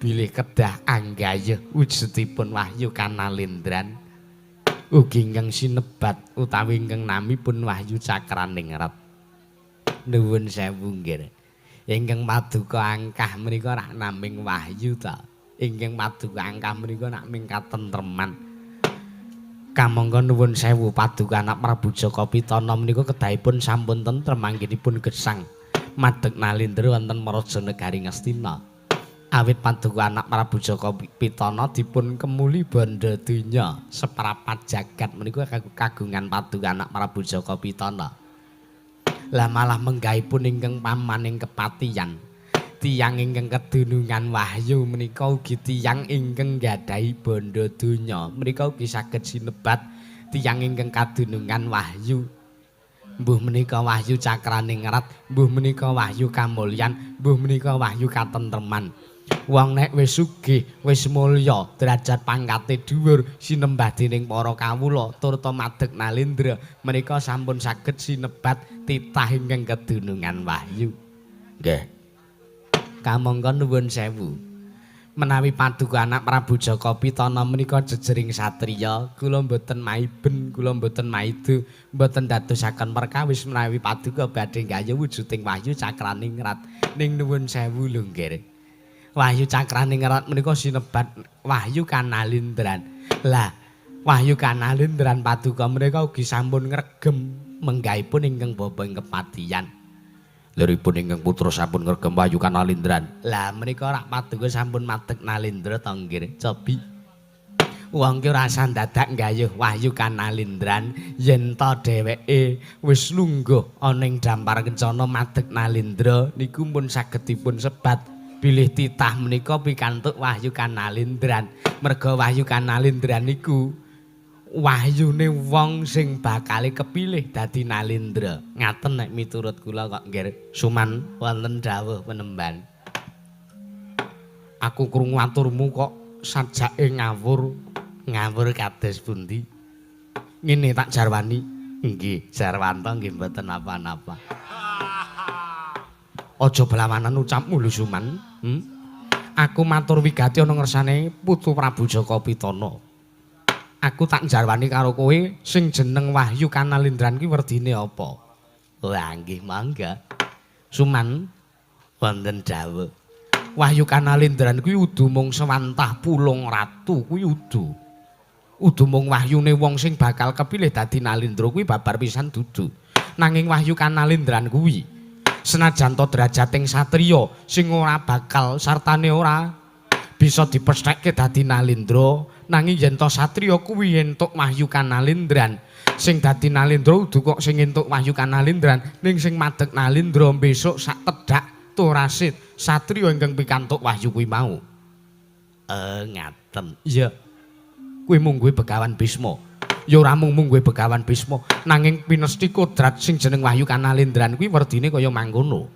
Bilih kedah anggayuh wujudipun Wahyu Kanalendran. Ugi ingkang sinebat utawi ingkang namipun Wahyu Cakraningrat. Nuwun sewu nggih. Ingkang paduka angkah menika rak naming wahyu ta. Ingkang paduka angkah menika nak ming katentreman. Kamangka nuwun sewu paduka anak Prabu Jaka Pitana menika kedahipun sampun tentrem anggenipun gesang madeg nalendra wonten Praja Negari Ngastina. Awit paduka anak Prabu Jaka Pitana dipun kemuli bandha donya seprapat jagat menika kagungan paduka anak Prabu Jaka Pitana. Lah malah menggahipun ingkang paman ing kepatiyan. Tiyang ingkang kedunungan wahyu menika ugi tiyang ingkang nggadahi bandha donya. Menika ugi saged sinebat tiyang ingkang kadunungan wahyu. Mbuh menika wahyu Cakraningrat, mbuh menika wahyu kamulyan, mbuh menika wahyu katentreman. Wong nek wis sugih, wis mulya, derajat pangkate dhuwur sinembah dening para kawula turta madeg nalendra, menika sampun saged sinebat titah ingkang kedunungan wahyu. Nggih. Kamangka nuwun sewu. Menawi paduka anak Prabu Jaka Pitana menika jejering satriya, kula mboten maiben, kula mboten maidu, mboten dadosaken perkawis menawi paduka badhe nggayuh wujuding Wahyu Cakraningrat. Ning nuwun sewu lho nggih. Wahyu Cakraningrat menika sinebat Wahyu Kanalindran. Lah, Wahyu Kanalindran paduka menika ugi sampun ngregem menggahipun ingkang bapa ing kepatiyan. Liripun ingkang putra sampun ngregem Wahyu Kanalindran. Lah menika rak paduka sampun madeg nalendra to nggih. Cobi. Wong ki ora dadak nggayuh Wahyu Kanalindran yen ta dheweke wis lungguh ana ing dampar kencana madeg nalendra niku pun saged dipun sebat bilih titah menika pikantuk Wahyu Kanalindran. Merga Wahyu Kanalindran niku wahyune wong sing bakale kepilih dadi nalendra. Ngaten nek miturut kula kok nggih. Suman wonten dawuh penemban. Aku krungu aturmu kok sajake ngawur. Ngawur kados pundi? Ngene tak jarwani. Nggih, jarwanto nggih mboten napa-napa. Aja belawanan ucapmu lho Suman. Aku matur wigati ana ngersane putu Prabu Jaka Pitana. Aku tak jarwani karo kowe sing jeneng Wahyu Kanalindran ki werdine apa? Lah nggih mangga. Suman wonten dawuh. Wahyu Kanalindran kuwi udu mung sewantah pulung ratu kuwi udu. Udu mung wahyune wong sing bakal kepilih dadi nalendra kuwi babar pisan dudu. Nanging Wahyu Kanalindran kuwi senajan to derajating satriya sing ora bakal sartane ora bisa dipesthekke dadi nalendra, nanging yen to satriya kuwi entuk Wahyu Kanalindran. Sing dadi nalendra udu kok sing entuk Wahyu Kanalindran, ning sing madeg nalendra besok sak tedhak turasit satriya ingkang pikantuk wahyu kuwi mau. Ngaten. Iya. Kuwi mungguhe Begawan Bisma. Ya ora mung mungguhe Begawan Bisma, nanging pinesti kodrat sing jeneng Wahyu Kanalindran kuwi werdine kaya mangkono.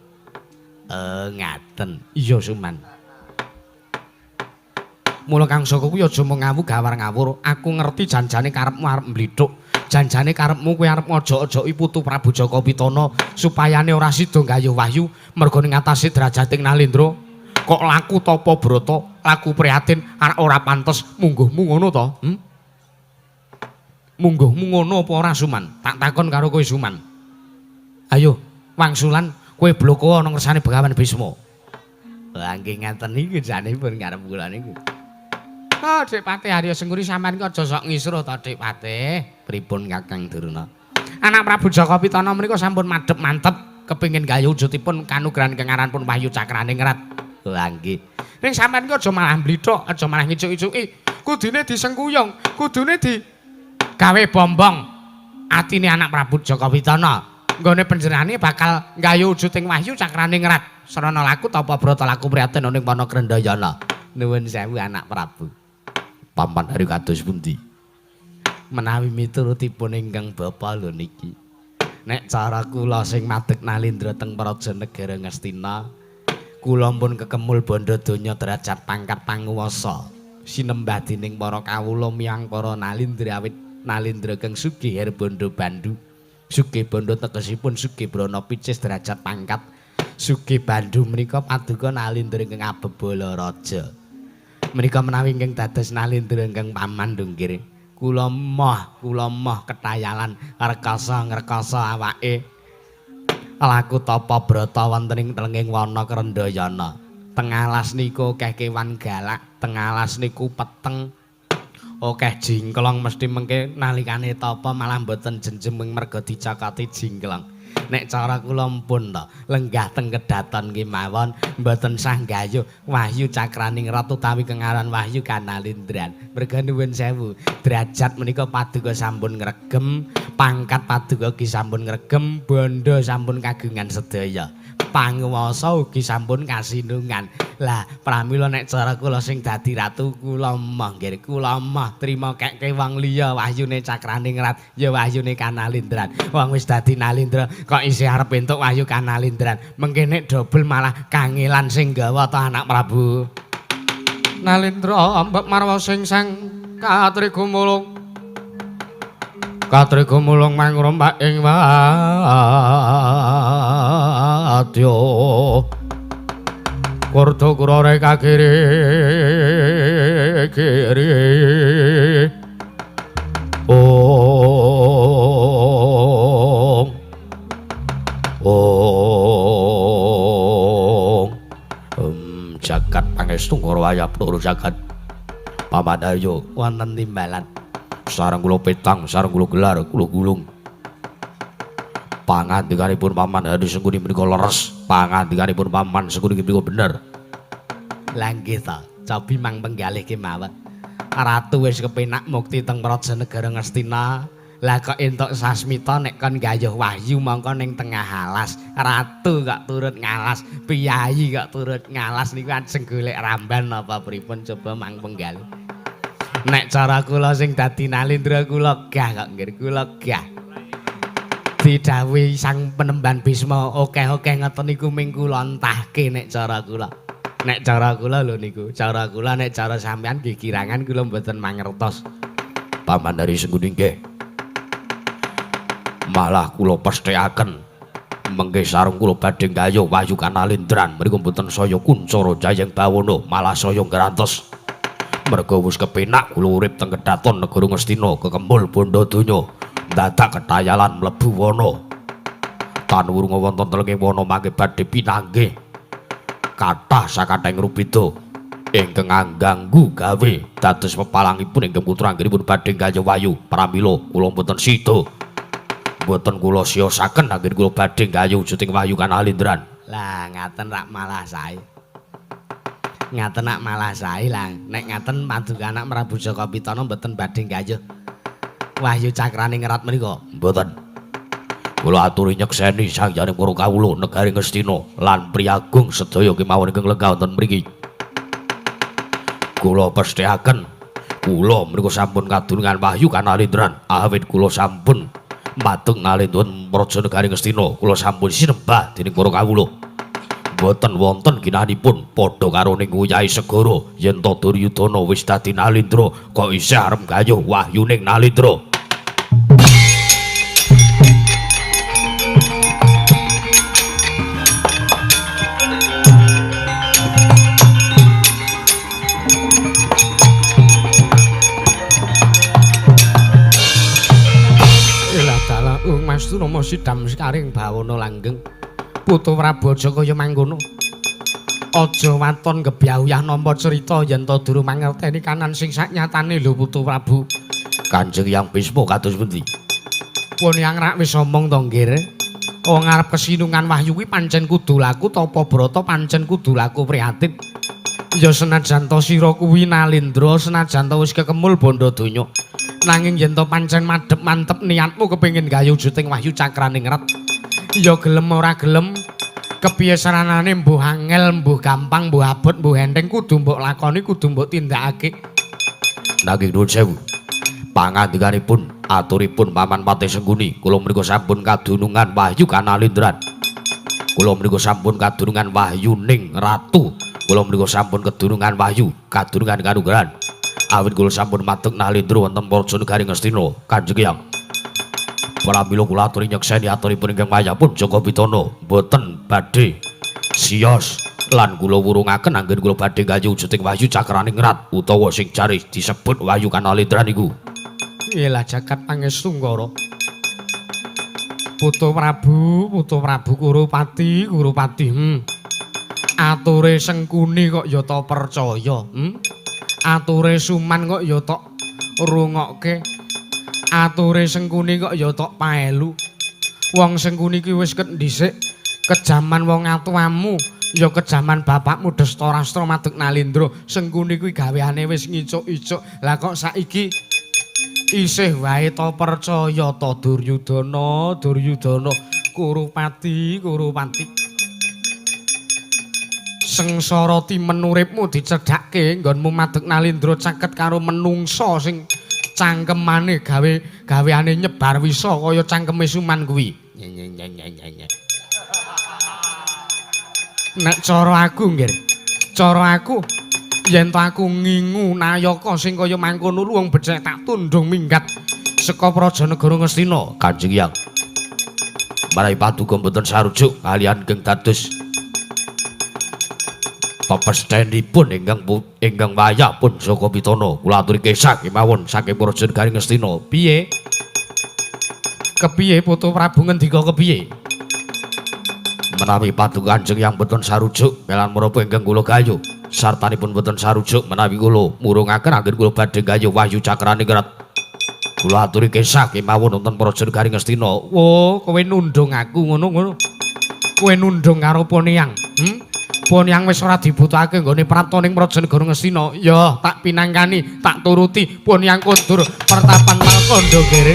Ngaten. Iya Suman. Mula Kang Saka kuwi aja mung ngawu gawar ngawur. Aku ngerti janjane karepmu arep mblithuk. Janjane karepmu kuwi arep ngojok-ojoki putu Prabu Jaka Pitana supayane ora sida nggayuh wahyu merga ning atase derajating nalendra. Kok laku tapa brata, laku prihatin, arek ora pantes mungguhmu ngono to? Mungguhmu ngono apa ora Suman? Tak takon karo kowe Suman. Ayo, wangsulan kowe bloko ana ngersane Begawan Bisma. Lah nggih ngaten niku janipun karep kula niku. Oh, Dik Patih Arya Sengkuni sampean ki aja sok ngisruh to, Dik Patih. Pripun Kakang Durna? Anak Prabu Jaka Pitana menika sampun madhep mantep kepengin gayuh wujudipun kanugrahan ingkang aranipun Wahyu Cakraningrat. Lah nggih. Ning sampean ki aja malah mblithok, aja malah ngicuk-icuki. Kudune disengkuyung, kudune di gawe bombong atine anak Prabu Jaka Pitana. Nggone panjenengane bakal nggayuh wujuding wahyu cakraning rat. Sarana laku tapa brata laku priyatin ning wana Krendayana. Nuwun sewu anak Prabu. Paman Hari kados pundi? Menawi miturutipun ingkang bapa lho niki. Nek cara kula sing madeg nalindra teng Praja Negara Ngastina, kula pun kekemul bandha donya derajat pangkat panguwasa. Sinembah dening para kawula miyang para nalindra awit nalindra kang sugih herbandha bandu. Sugih bandha tegesipun sugih brana picis derajat pangkat. Sugih bandu menika paduka nalindra ingkang abebala raja. Menika menawi ingkang dados nalindra ingkang paman nggih. Kula moh ketayalan rekasa ngrekasa awake. Laku tapa brata wonten ing telenging wana Krendayana. Teng alas niku akeh kewan galak, teng alas niku peteng. Akeh jingklong mesti mengke nalikane tapa malah mboten jenjem merga dicokoti jingklong. Nek cara kula mpun to, lenggah teng kedaton kemawon mboten sah nggayuh wahyu cakraning rat utawi kengaran wahyu kanalindran. Merga nuwun sewu, derajat menika paduka sampun ngregem, pangkat paduka ugi sampun ngregem, bondo sampun kagungan sedaya. Panguwasa ugi sampun kasinungan. Lah pramila nek cara kula sing dadi ratu kula moh nggih, kula moh trima kekke wong liya wahyune cakraning rat ya wahyune kanalindran. Wong wis dadi nalindra kok isih arep entuk wahyu kanalindran. Mengke nek dobel malah kangelan sing gawa ta anak Prabu. Nalindra ambek marwa sing sang katrigumulung. Katrigumulung mangrompak ing wadya. Kurda kurare kakiri kiri. Ong ong jagat pangestu ngoro wayah loro jagat. Paman Aryo wonten timbalan. Sareng kula petang, sareng kula gelar, kula gulung. Pangandikanipun Paman Hari Sengkuni menika leres, pangandikanipun Paman Sengkuni menika bener. Lah nggih ta, cobi mang penggalih kemawon. Ratu wis kepenak mukti teng Praja Negara Ngastina. Lah kok entuk sasmita nek kon gayuh wahyu mongko ning tengah alas. Ratu kok turut ngalas, piyayi kok turut ngalas niku ajeng golek ramban apa pripun coba mang penggalih. Nek cara kula sing dadi nalindra kula gah kok nggih, kula gah. Didhawuhi sang penemban Bisma akeh-akeh ngoten niku ming kula entahke nek cara kula. Nek cara kula lho niku, cara kula nek cara sampean nggih kirangan kula mboten mangertos. Paman Hari Sengkuni nggih. Malah kula pesthekaken mengke sareng kula badhe nggayuh wahyu kanalindran mriku mboten saya kuncara jayeng bawana malah saya ngrantos. Merga wis kepenak kula urip teng kedaton negara Ngastina kekemul bandha donya dadak ketayalan mlebu wana. Tan wurunga wonten telenge wana mangke badhe pinanggih kathah sakathahing rubeda ingkang angganggu gawe dados pepalangipun ingkang putra anggenipun badhe nggayuh wahyu. Pramila kula mboten sida, mboten kula siyosaken anggen kula badhe nggayuh wujuding wahyu kanalindran. Lah ngaten rak malah sae. Ngaten nak malah sae lah. Nek ngaten paduka anak Prabu Jaka Pitana mboten badhe nggayuh wahyu cakraning rat menika. Mboten. Kula aturi nyekseni sangyane para kawula negari Ngastina lan priyagung sedaya kemawon ingkang lenggah wonten mriki. Kula pesthekaken kula menika sampun kadurungan wahyu kanalindran awit kula sampun madeg nalindra praja negari Ngastina kula sampun sinembah dening para kawula. Mboten wonten ginanipun padha karo ning nguyahi segara yen ta Duryudana wis dadi nalindra kok isih arep gayuh wahyuning nalindra. Ilah dalah Mas Durama sidam sekaring bawana langgeng. Putu Prabu aja kaya mangkono. Aja waton gebyah-uyah nampa cerita yen ta durung mangerteni kanan sing saknyatane lho Putu Prabu. Kanjeng Hyang Bisma kados pundi? Pun yang rak wis omong to nggih. Wong arep kesinungan wahyu kuwi pancen kudu laku tapa brata pancen kudu laku prihatin. Ya senajan ta sira kuwi nalindra, senajan ta wis kekemul bandha donya. Nanging yen ta pancen madhep mantep niatmu kepengin gayuh wujuding wahyu cakraning rat. Ya gelem ora gelem, kepiye saranane mbuh angel, mbuh gampang, mbuh abot, mbuh enteng kudu mbok lakoni, kudu mbok tindakake. Nanging nuwun sewu. Pangandikanipun aturipun Paman Patih Sengkuni, kula menika sampun kadunungan wahyu kanalindran. Kula menika sampun kadunungan wahyuning ratu. Kula menika sampun kedunungan wahyu, kadunungan kanugrahan. Awit kula sampun madeg Nalindra wonten Praja Negari Ngastina, Kanjeng Hyang. Pramila kula aturi nyekseni aturipun ingkang wayahipun Jaka Pitana boten badhe siyos lan kula wurungaken anggen kula badhe gayuh wujuding wahyu cakraning rat utawa sing jare disebut wahyu kanalindran niku. Iyalah jagat pangestu Ngara. Putu Prabu, Putu Prabu Kurupati, Kurupati. Ature Sengkuni kok ya ta percaya, Ature Suman kok ya tok rungokke. Ature Sengkuni kok ya tok paelu. Wong Sengkuni ki wis ket dhisik kejaman wong atuamu, ya kejaman bapakmu Destarastra madeg Nalindra. Sengkuni kuwi gaweane wis ngicuk-icuk. Lah kok saiki isih wae ta percaya ta Duryudana, Duryudana, Kurupati, Kurupati. Sengsara timen uripmu dicedhake nggonmu madeg Nalindra caket karo menungsa sing cangkemane gawe gaweane nyebar wisa kaya cangkeme Suman kuwi. Nek cara aku nggih, cara aku yen ta aku ngingu nayaka sing kaya mangkono wong becik tak tundung minggat saka praja negara Ngastina. Kanjeng Hyang. Marahi paduka mboten sarujuk kaliyan ingkang dados pepesthenipun ingkang wayah pun Jaka Pitana. Kula aturi kesah kemawon saking praja negari Ngastina. Piye? Kepiye Putu Prabu ngendika kepiye? Menawi paduka Kanjeng Hyang mboten sarujuk melan menapa ingkang kula gayuh. Sartanipun boten sarujuk menawi kula murungaken anggen kula badhe gayuh wahyu cakraning rat. Kula aturi kesah kemawon wonten praja negari Ngastina. Oh, kowe nundung aku ngono-ngono. Kowe nundung karo Poniyang. Poniyang wis ora dibutuhake nggone prapta ning praja negara Ngastina. Ya, tak pinangkani, tak turuti. Poniyang kondur pertapan Malkanda nggere.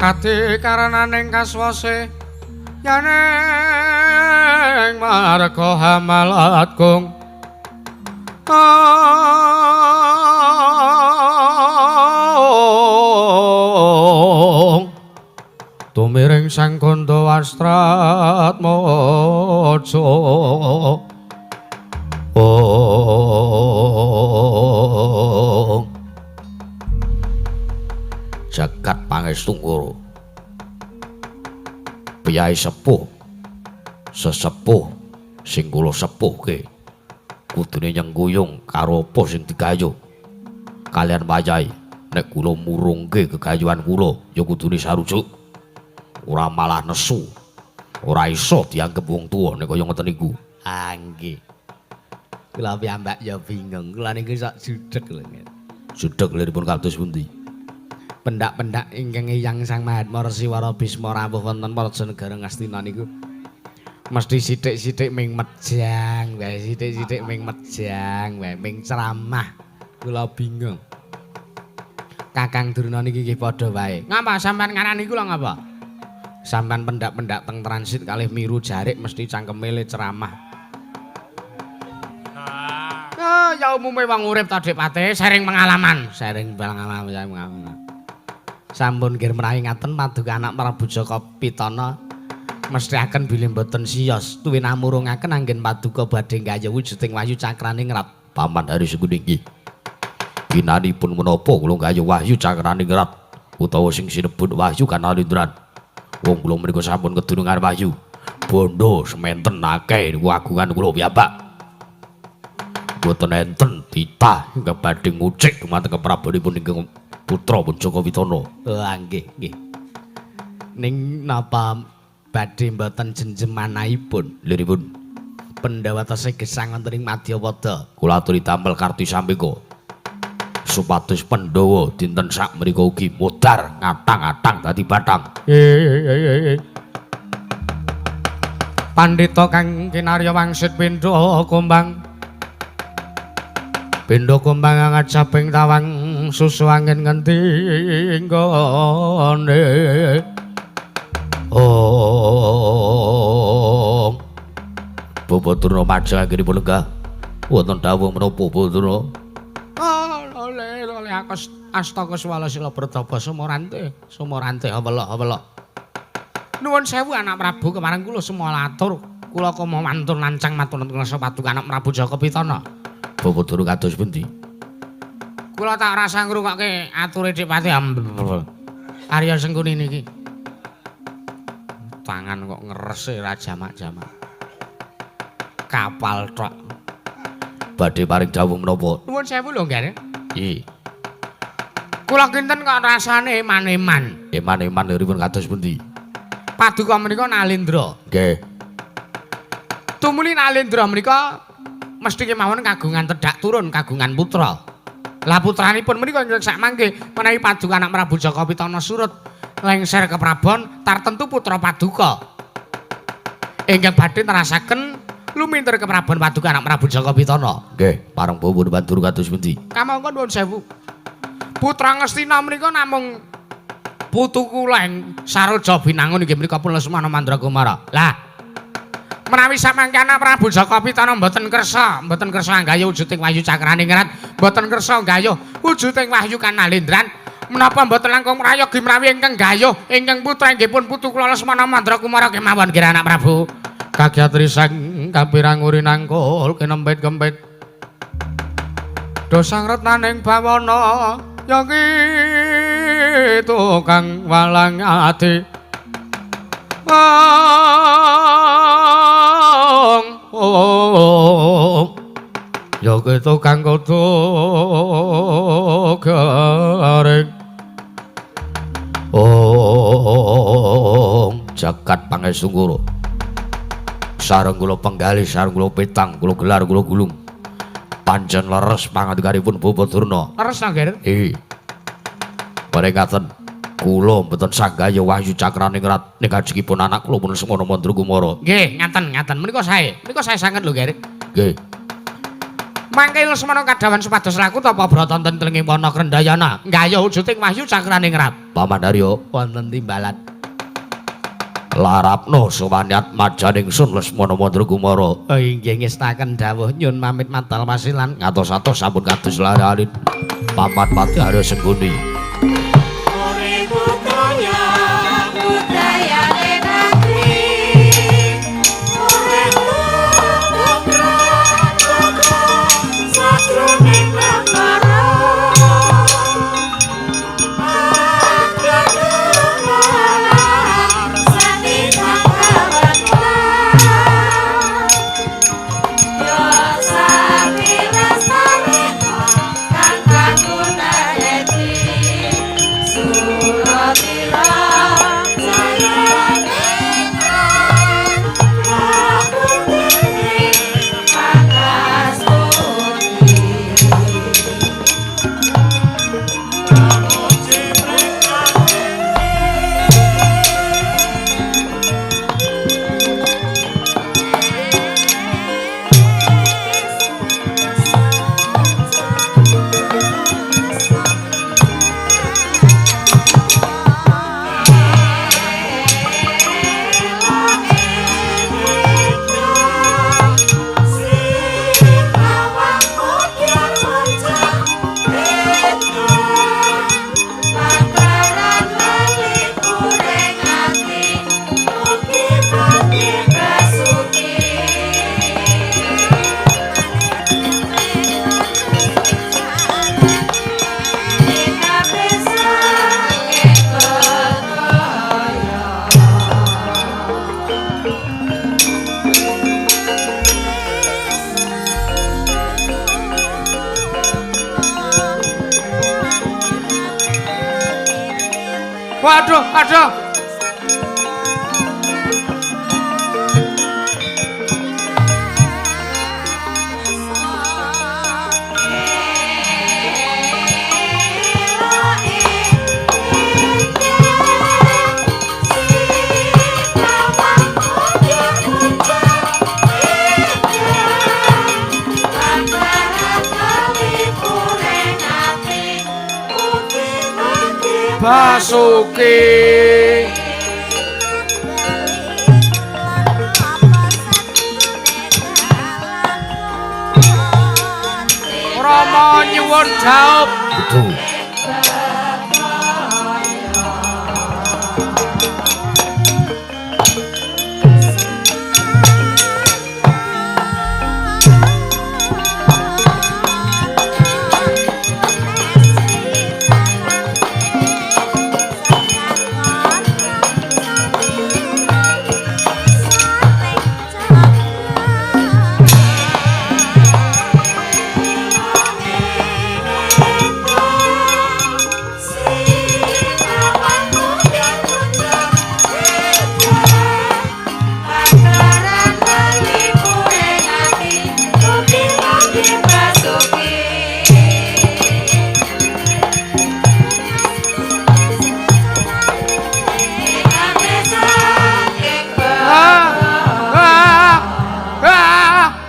Kadi karananing kaswase yaning marga hamalat kung tumiring sang Kanda Wastratmaja. Jagat pangestu Ngara. Piyai sepuh, sesepuh sing kula sepuhke kudune nyengkuyung karo apa sing digayuh. Kalian wayahe nek kula murungke gegayuhan kula ya kudune sarujuk. Ora malah nesu. Ora iso dianggep wong tuwa nek kaya ngoten niku. Ah nggih. Kula piyambak ya bingung. Kula niku sok judeg lho. Judeg liripun kados pundi? Pendak-pendak ingkang Eyang Sang Mahatma Resi Wara Bisma rawuh wonten Praja Negara Ngastina niku Mesti sithik-sithik ming mejang wae, sithik-sithik ming mejang wae, ming ceramah. Kula bingung. Kakang Durna niki nggih padha wae. Ngapa sampean ngarani kula ngapa? Sampean pendak-pendak teng transit kalih miru jarik mesti cangkeme le ceramah. Ah, ya umume wong urip ta Dik Pate, sharing pengalaman, sharing pengalaman, sharing pengalaman. Sampun nggih menawi ngaten paduka anak Prabu Jaka Pitana mesthikaken bilih mboten siyos tuwin amurungaken anggen paduka badhe nggayuh wujuding wahyu cakraning rat. Paman Hari Sengkuni nggih. Ginanipun menapa kula nggayuh wahyu cakraning rat utawa sing sinebut wahyu kanalindran. Wong kula menika sampun kedunungan wahyu. Bondo sementen akeh niku agungan kula piyambak. Mboten enten titah ingkang badhe ngucik dumateng keprabonipun ingkang putra pun Jaka Pitana. Oh nggih, nggih. Ning napa badhe mboten jenjemanahipun? Liripun Pandhawa tesih gesang wonten ing Madyapada. Kula aturi damel karti sambeka supados Pandhawa dinten sak mriku ugi modar ngatang-atang dadi bathang. Pandhita kang kinarya wangsit pindha kumbang. Pindha kumbang ngajaping tawang susu angin ngendi nggone. Om. Bapak Durna majeng anggenipun lenggah. Wonten dawuh menapa Bapak Durna? Oh, lole lole aku astaka swala sila pratapa sumorante, sumorante awela awela. Nuwun sewu anak Prabu kemarang kula semua atur. Kula koma wantun lancang matur nuwun paduka anak Prabu Jaka Pitana. Bapak Durna kados pundi? Kula tak rasa ngrungokke ature Dik Pati. Arya Sengkuni niki. Tangan kok ngerese ra jamak-jamak. Kapal tok. Badhe paring dawuh menapa? Nuwun sewu lho, Nggih. Nggih. Kula kinten kok rasane eman-eman. Eman-eman liripun kados pundi? Paduka menika Nalendra. Nggih. Tumuli Nalendra menika mesti kemawon kagungan tedhak turun, kagungan putra. Lah putranipun menika ingkang sak mangke menawi paduka anak Prabu Jaka Pitana surut lengser ke Prabon tartentu putra paduka. Ingkang badhe nerasaken lumintir ke Prabon paduka anak Prabu Jaka Pitana. Nggih, pareng bawa bantur kados pundi? Kamangka nuwun sewu. Putra Ngastina menika namung putu kula Saroja Binangun inggih menika pun Lesmana Mandrakumara. Lah menawi samangke anak Prabu Jaka Pitana mboten kersa anggayuh wujuding wahyu cakraning rat, mboten kersa nggayuh wujuding wahyu kanalindran, menapa mboten langkung prayogi menawi ingkang gayuh ingkang putra inggih pun putu kula Lesmana Mandrakumara kemawon nggih anak Prabu. Kagyat risang kapirang uri nangkul kinempit-kempit. Dosang retnaning bawana ya ki tukang walang ati. Ong ya ki tukang kudu garing. Ong jagat pangestu kula. Sareng kula penggalih, sareng kula petang, kula gelar, kula gulung. Pancen leres pangandikanipun Bapak Durna. Leres ta, Ger? Nggih. Paringaten kula mboten sanggaya wahyu cakraning rat ning kajengipun anak kula pun Lesmana Mandrakumara. Nggih, ngaten, ngaten. Menika sae. Menika sae sanget lho, Ger. Nggih. Mangke Lesmana kadhawan supados laku tapa brata wonten tlenging wana Krendayana. Nggayuh wujuding wahyu cakraning rat. Paman Arya wonten timbalan. Larapno sowanyat majaning sun Lesmana Mandrakumara. Oh inggih ngestaken dawuh nyun pamit madal wasilan. Ngatos-atos sampun kados lare-alit. Paman Pati Arya Sengkuni. Kang Waduh, aduh. Basuki. Rama nyuwun jawab. Kudu.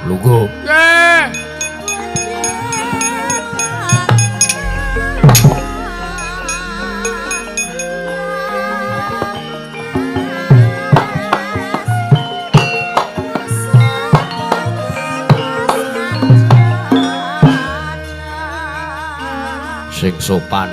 Lungguh. Sing sopan.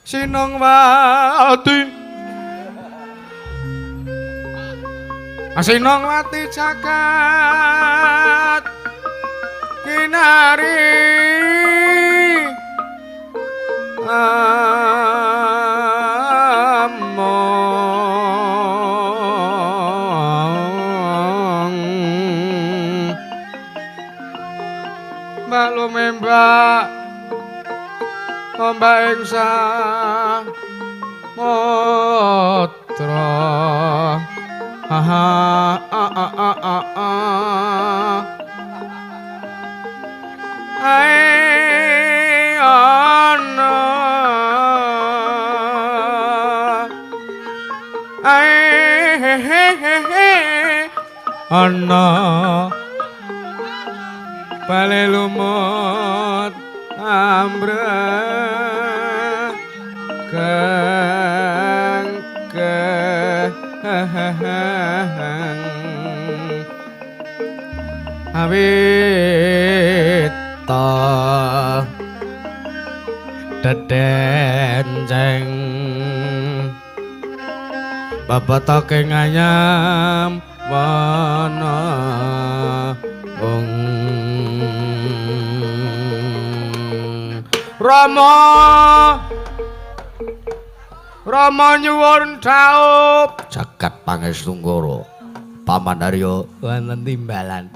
Sinongwati, Sinongwati jagat kinari among mbak lumembak ombak ing samudra. Ha ha a a a a a. Ai ana ai he he he he ana bale lumut ambre keng keng awit ta Dedenceng babatoke ngayam wana wong. Rama, Rama nyuwun dhaup. Jagat Pangestu Nggara. Paman Arya wonten timbalan.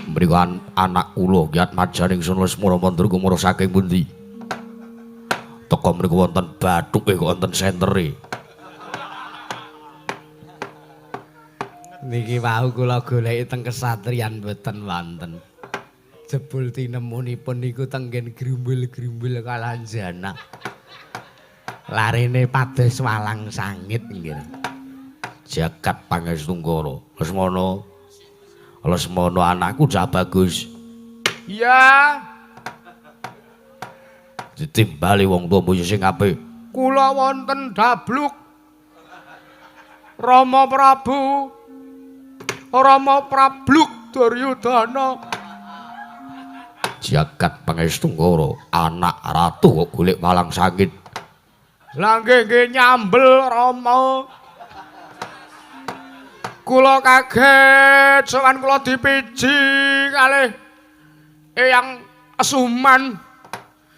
Mriku anak kula Ki Atmajaning Sun Lesmana Mandra kumara saking pundi? Teka mriku wonten bathuke kok wonten sentere. Niki wau kula goleki teng kesatriyan mboten wonten. Jebul tinemunipun niku tenggen grumbul-grumbul kalanjana. Larene pados walang sangit nggih. Jagat Pangestu Nggara. Lesmana, Lesmana anakku cah bagus. Iya. Ditimbali wong tuwa mbok sing apik. Kula wonten dabluk. Rama Prabu. Rama Prabluk Duryudana. Jagat Pangestu Nggara, anak ratu kok golek walang sangit. Lah nggih nggih nyambel Rama. Kula kaget sowan kula dipiji kalih Eyang Suman.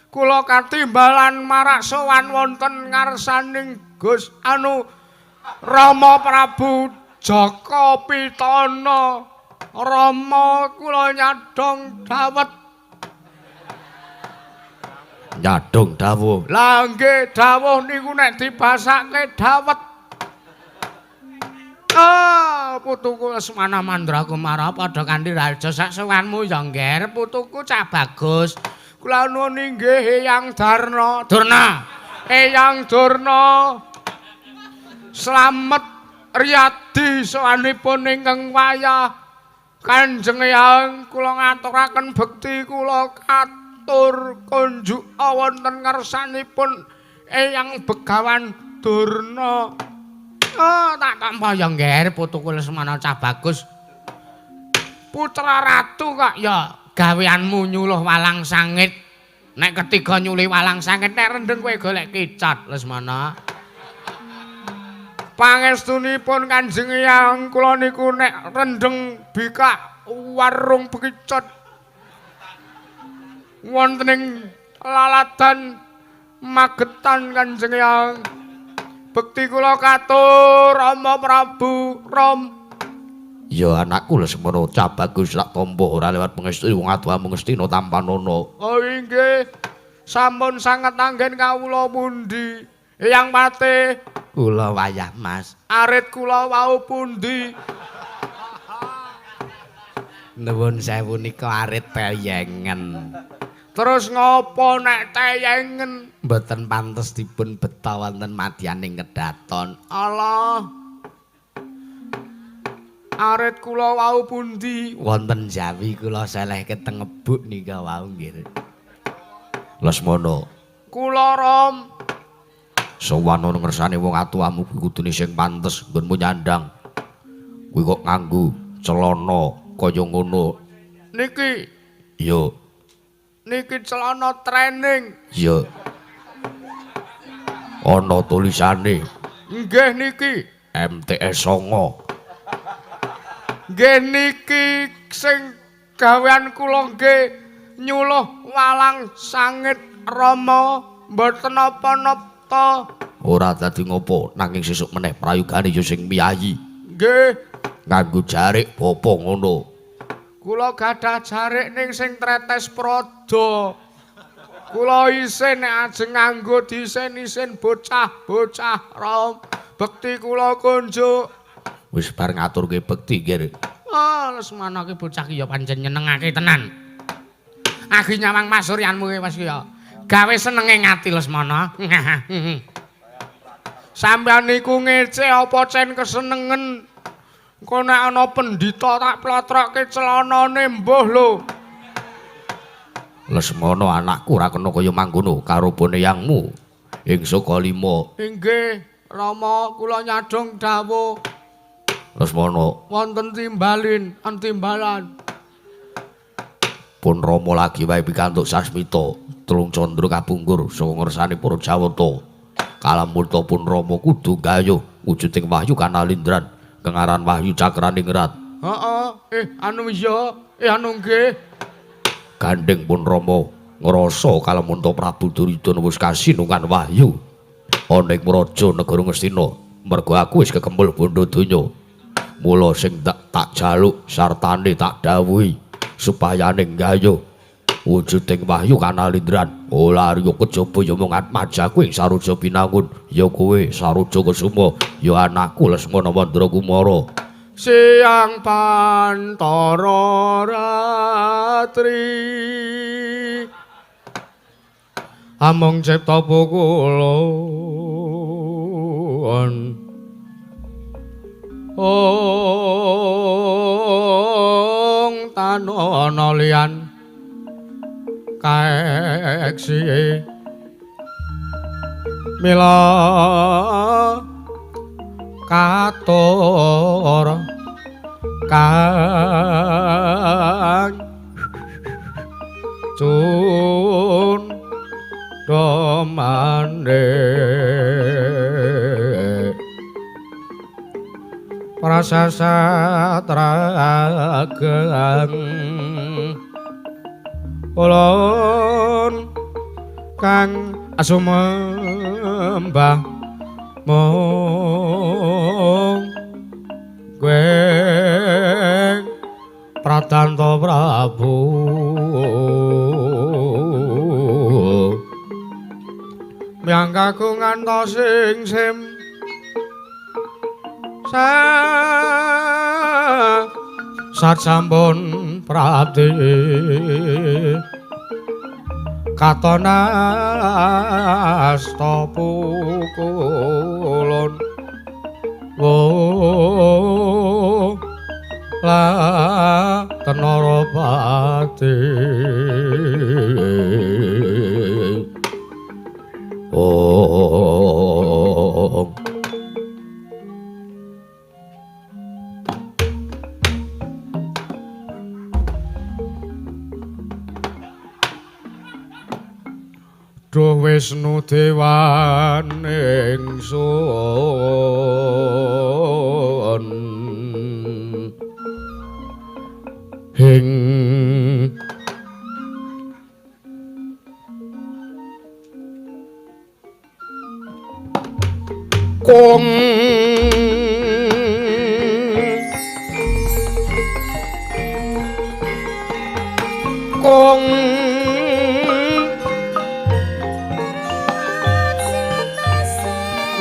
Kula katimbalan marak sowan wonten ngarsaning Gus anu Rama Prabu Jaka Pitana. Rama kula nyadong dawet. Nyadong dawuh. Lah nggih dawuh niku nek dibasake dawet. Ah, putuku Lesmana Mandra Kumara padha kanthi raja sak sowanmu ya ngger putuku cah bagus. Kula nuwun inggih Eyang Darna. Durna. Eyang Durna. Slamet riyadi sowanipun ingkang wayah. Kanjeng Eyang kula ngaturaken bekti kula katur kunjuk wonten ngarsanipun Eyang Begawan Durna. Oh, tak tampa ya ngger putuku Lesmana cah bagus. Putra ratu kok ya gaweanmu nyuluh walang sangit. Nek ketiga nyuluh walang sangit nek rendeng kowe golek kicat Lesmana. Pangestunipun Kanjeng Eyang kula niku nek rendeng bikak warung bekicot wonten ing laladan Magetan Kanjeng Eyang. Bekti kula katur Rama Prabu Ram. Ya anakku Lesmana cah bagus tak tampa ora lewat pangestu wong atuh Ngastina tampanana. Oh inggih. Sampun sanget anggen kawula pundi? Eyang Patih. Kula wayah Mas. Arit kula wau pundi? Nuwun sewu nika arit teyengen. Terus ngopo nek teyengen? Mboten pantes dipun beta wonten madyaning kedaton. Allah. Arit kula wau pundi? Wonten Jawi kula selehke teng ngebuk nika wau nggih. Lesmana. Kula Ram. Sowan ana ngersane wong atuwamu kuwi kudune sing pantes nggonmu nyandang. Kuwi kok nganggo celana kaya ngono. Niki. Iya. Niki celana training. Iya. Ana tulisane. Nggih niki. MTS 9. Nggih niki sing gawean kula nggih nyuluh walang sangit Rama mboten napa-napa. Ora dadi ngopo nanging sesuk meneh prayogane ya sing miyayi. Nggih. Nganggo jarik apa ngono. Kula gadah jarik ning sing tretes prada. Kula isin nek ajeng nganggo disen-isen bocah-bocah Ram. Bekti kula kunjuk. Wis bar ngaturke bekti nggih. Oh, Lesmana ki bocah ki ya pancen nyenengake tenan. Agi nyawang masuryanmu ki wis ya. Gawe senenge ngati Lesmana. Sampeyan niku ngece apa cen kesenengen? Engko nek ana pendhita tak plotrokke celanane mbuh lho. Lesmana anakku ora kena kaya mangkono karo bone yangmu ing Sukalima. Inggih, Rama kula nyadong dawuh. Lesmana wonten timbalin, antimbalan. Pun Rama lagi wae pikantuk sasmita. Telung candra kapungkur saka ngersane para Jawata. Kalamunta pun Rama kudu gayuh wujuding wahyu kanalindran kang aran Wahyu Cakraningrat. Heeh, anu iya, anu nggih. Gandeng pun Rama ngrasa kalamunta Prabu Duryudana wis kasinungan wahyu ana ing praja negara Ngastina. Mergo aku wis kekempul bondo donya. Mula sing tak jaluk sartane tak dawuhi supayane gayuh wujuding wahyu kanalindran. Ora arya kejaba ya mung atmajaku ing Saroja Binangun, ya kowe Saroja Kesuma, ya anakku Lesmana Mandrakumara. Siang pantara ratri amung cipta pukulun ong tanana liyan kaeksi mila katur kang cun domane prasasatragang ulun kang asumembah mung kowe Pradanta Prabu. Myang kagungan ta sing sim sat sampun prapti katon asta pukulun wo la tenara pati. Oh. Duh Wisnu dewan ingsun ing kung kung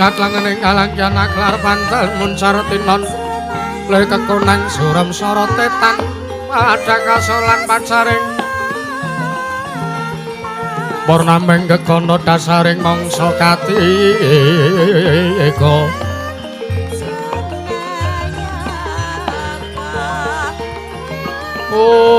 ngatlangening alangyan aklar pantel muncar tinon le kekonang suram sorote tan padang kasolan pacaring purnameng gegono dasaring mangsa katiga. Om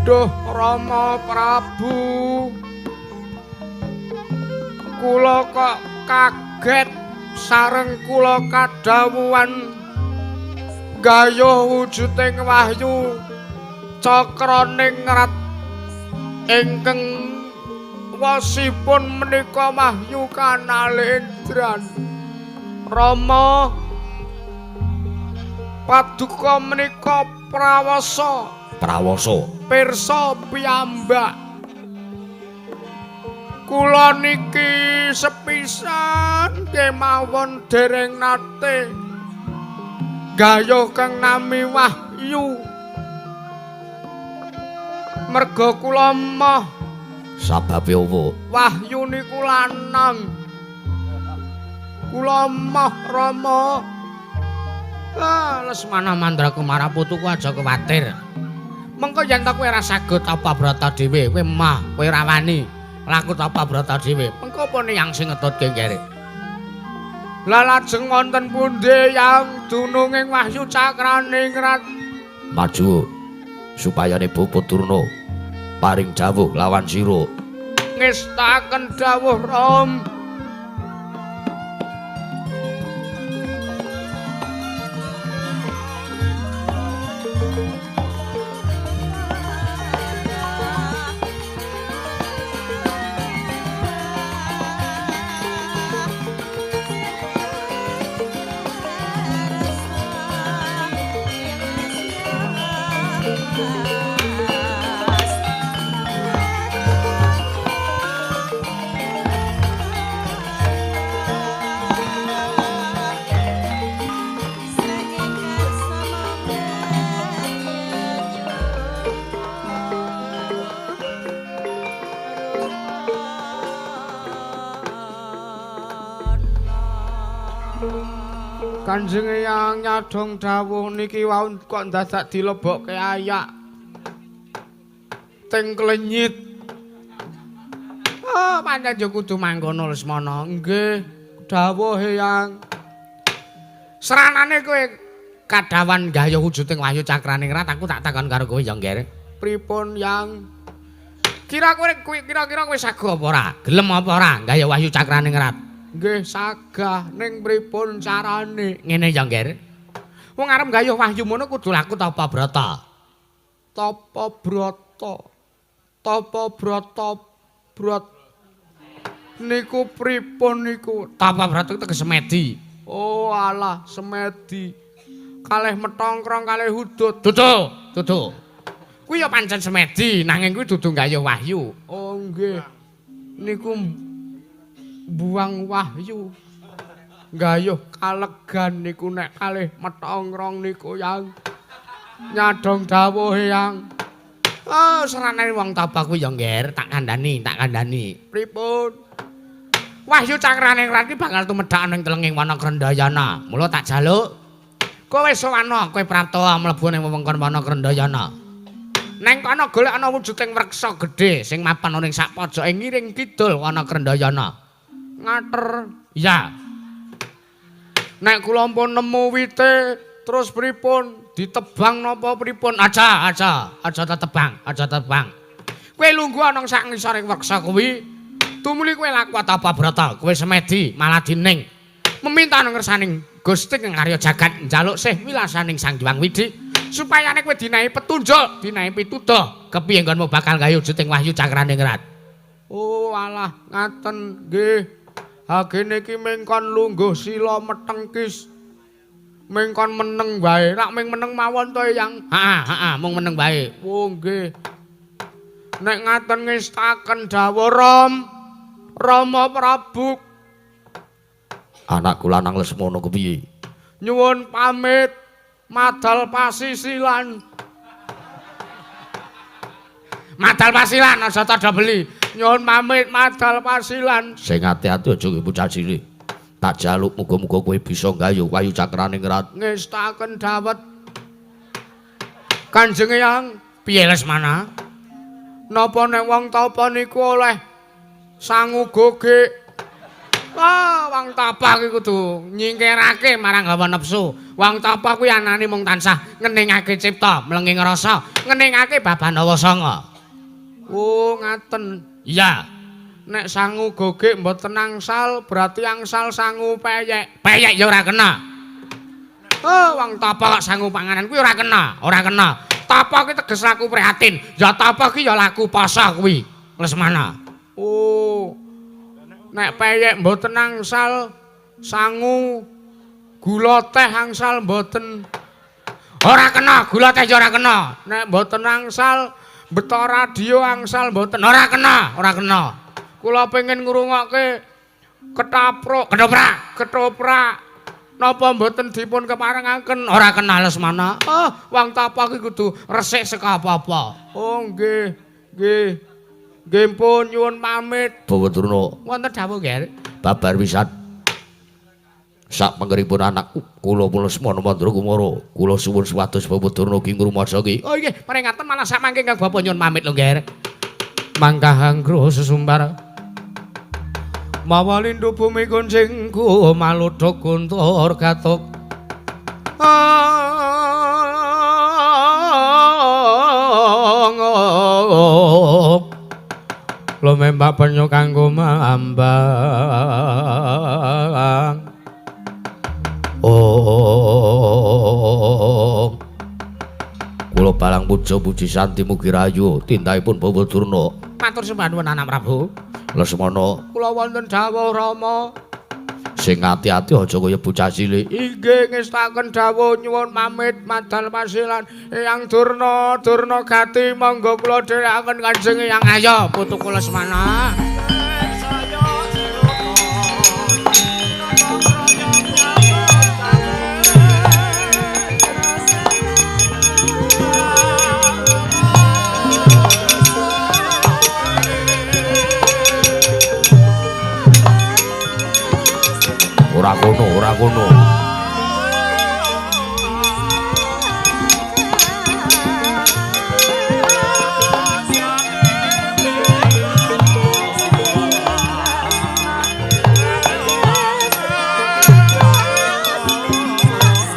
Duh Rama Prabu, kula kok kaget sareng kula kadhawuhan gayuh wujuding wahyu cakraningrat ingkang wasipun menika wahyu kanalendran. Rama paduka menika prawasa Prawasa pirsa piyambak. Kula niki sepisan kemawon dereng nate gayuh kang nami wahyu. Merga kula emoh. Sababe opo? Wahyu niku lanang. Kula emoh Rama. Ah, Lesmana Mandrakumara putuku aja kuwatir. Mengko yen ta kowe ora saged tapa brata dhewe, kowe mah, kowe ora wani laku tapa brata dhewe. Mengko apa yang sing ngetutke kere? Lah lajeng wonten pundi yang dununging wahyu cakraningrat? Maju. Supayane Bapa Durna paring dawuh lawan sira. Ngestaken dawuh Ram. Kanjeng Eyang nyadong dawuh niki wau kok dadak dilebokke ayak teng klenyit. Oh, pancen yo kudu mangkono Lesmana. Nggih, dawuh Eyang. Seranane kowe kadawan gayuh wujuding wahyu cakraning rat aku tak takon karo kowe ya, Ngger. Pripun, Yang? Kira-kira kowe sago apa ora? Gelem apa ora gayuh wahyu cakraning rat? Nggih sagah, ning pripun carane? Ngene ya, Ngger. Wong arep gayuh wahyu mono kudu laku tapa brata. Tapa brata. Tapa brata brot. Niku pripun niku? Tapa brata tegese semedi. Oh alah, semedi. Kalih metongkrong kalih hudud. Dudu, dudu. Kuwi ya pancen semedi, nanging kuwi dudu gayuh wahyu. Oh nggih. Niku buang wahyu gayuh kalegan niku nek kalih metongkrong niku Yang. Nyadong dawuh Yang. Oh, seranane wong tapa kuwi ya, Ngger, tak kandhani, tak kandhani. Pripun? Wahyu cakraning rat iki bakal tumedhak ning telenging wana Krendayana. Mula tak jaluk kowe sowana, kowe prapta mlebu ning wewengkon wana Krendayana. Neng kono golek ana wujuding wreksa gedhe sing mapan ning sak pojoke ngiring kidul wana Krendayana. Ngater. Iya. Nek kula pun nemu wite terus pripun? Ditebang napa pripun? Aja, aja, aja tetebang, aja tetebang. Kowe lungguh ana sak ngisore wreksa kuwi, tumuli kowe laku tapa brata, kowe semedi malah dining. Meminta nang ngersaning Gusti kang karya jagat njaluk sih wilasaning Sang Hyang Widhi supayane kowe dinahi petunjuk, dinahi pituduh kepiye nggonmu bakal gawe wujuding wahyu cakraning rat. Oh alah, ngaten nggih. Hagene iki mengkon lungguh sila metengkis. Mengkon meneng wae. Rak meng meneng mawon to, Yang? Heeh, heeh, mung meneng wae. Oh nggih. Nek ngaten ngestaken dawuh Ram. Rama Prabu. Anakku lanang Lesmana kepiye? Nyuwun pamit madal pasisilan. Madal pasilan aja tada beli. Nyuwun pamit madal pasilan. Sing ati-ati aja kowe bocah cilik. Tak jaluk muga-muga kowe bisa gayuh wahyu cakraning rat. Ngestaken dawet. Kanjeng Eyang, piye Lesmana? Napa nek wong tapa niku oleh sangu gogek? Wah, wong tapa kuwi kudu nyingkirake marang hawa nafsu. Wong tapa kuwi anane mung tansah ngeningake cipta, mlenging rasa, ngeningake baban hawa sanga. Oh, ngaten. Iya. Nek sangu gogek mboten angsal, berarti angsal sangu peyek. Peyek ya ora kena. Oh, wong tapa kok sangu panganan kuwi ora kena, ora kena. Tapa kuwi teges laku prihatin. Ya tapa kuwi ya laku poso kuwi. Lesmana. Oh. Nek peyek mboten angsal sangu gula teh angsal mboten. Ora kena, gula teh ya ora kena. Nek mboten angsal beto radio angsal mboten. Ora kena, ora kena. Kula pengen ngrungokke ketapruk, ketoprak, ketoprak. Napa mboten dipun keparengaken? Ora kena Lesmana. Oh, wong tapa iki kudu resik saka apa-apa. Oh, nggih. Nggih. Nggih pun nyuwun pamit. Bawa Durna. Wonten dawuh, Nggih. Babar wisan. Sak panggeripun anak kula Lesmana Mandra Kumara, kula suwun supados Bapak Durna ki ngrumaja ki. Oh nggih, paringaten malah sak mangke Kang Bapak nyuwun pamit lho, Nggih. Mangkah anggra sesumbar. Mawa lindu bumi kuncingku maluduk guntur gatuk. Lumembak penyu kanggo mambang. Oh, kula balang puja puji santi mugi rayu tindakipun Bawa Durna. Matur sembah nuwun anak Prabu. Lesmana, kula wonten dawuh Rama. Sing ati-ati aja kaya bocah cilik. Inggih ngestaken dawuh nyuwun pamit madal pasilan. Eyang Durna, Durna gati monggo kula dherekaken Kanjeng Eyang. Ayo putuku Lesmana. Ora kono, ora kono.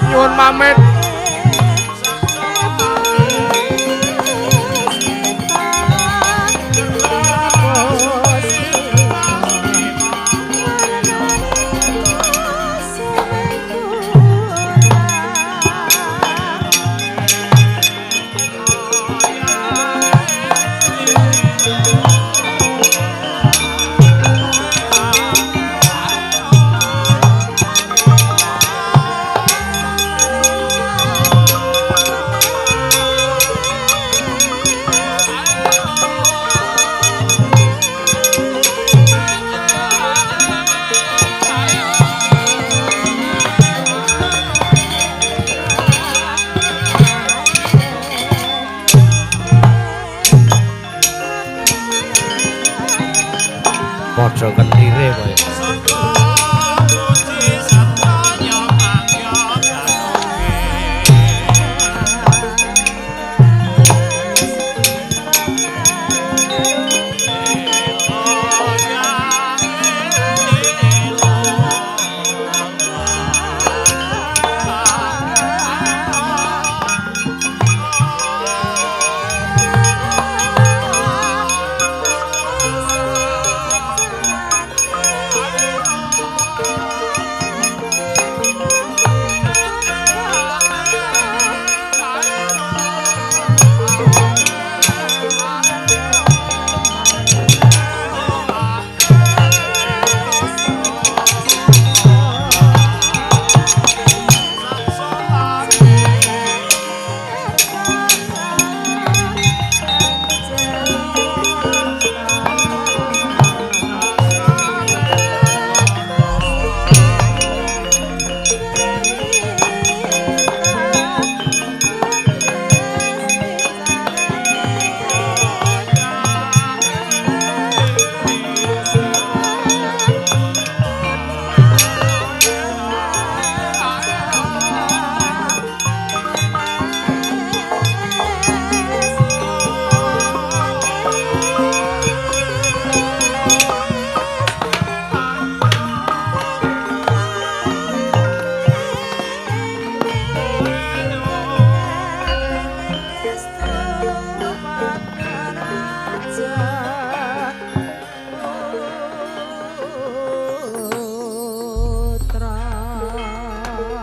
Nyuwun pamit. Padha kendire kowe.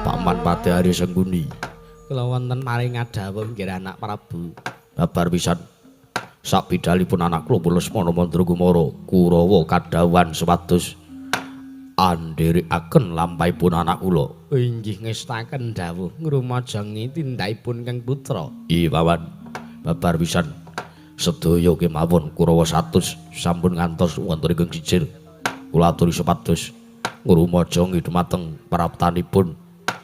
Paman Patihari Sengkuni. Kula wonten maring ngadhawuh nggih anak Prabu. Babar pisan. Sakbidalipun anak kula Lesmana Mandrakumara Kurawa kadhawuhan supados andherekaken lampahipun anak kula. Inggih ngestaken dawuh ngrumajangi tindakipun Kang Putra. Iya paman. Babar pisan. Sedaya kemawon Kurawa 100 sampun ngantos wonten ing sijil. Kula aturi supados ngrumajangi dumateng praptanipun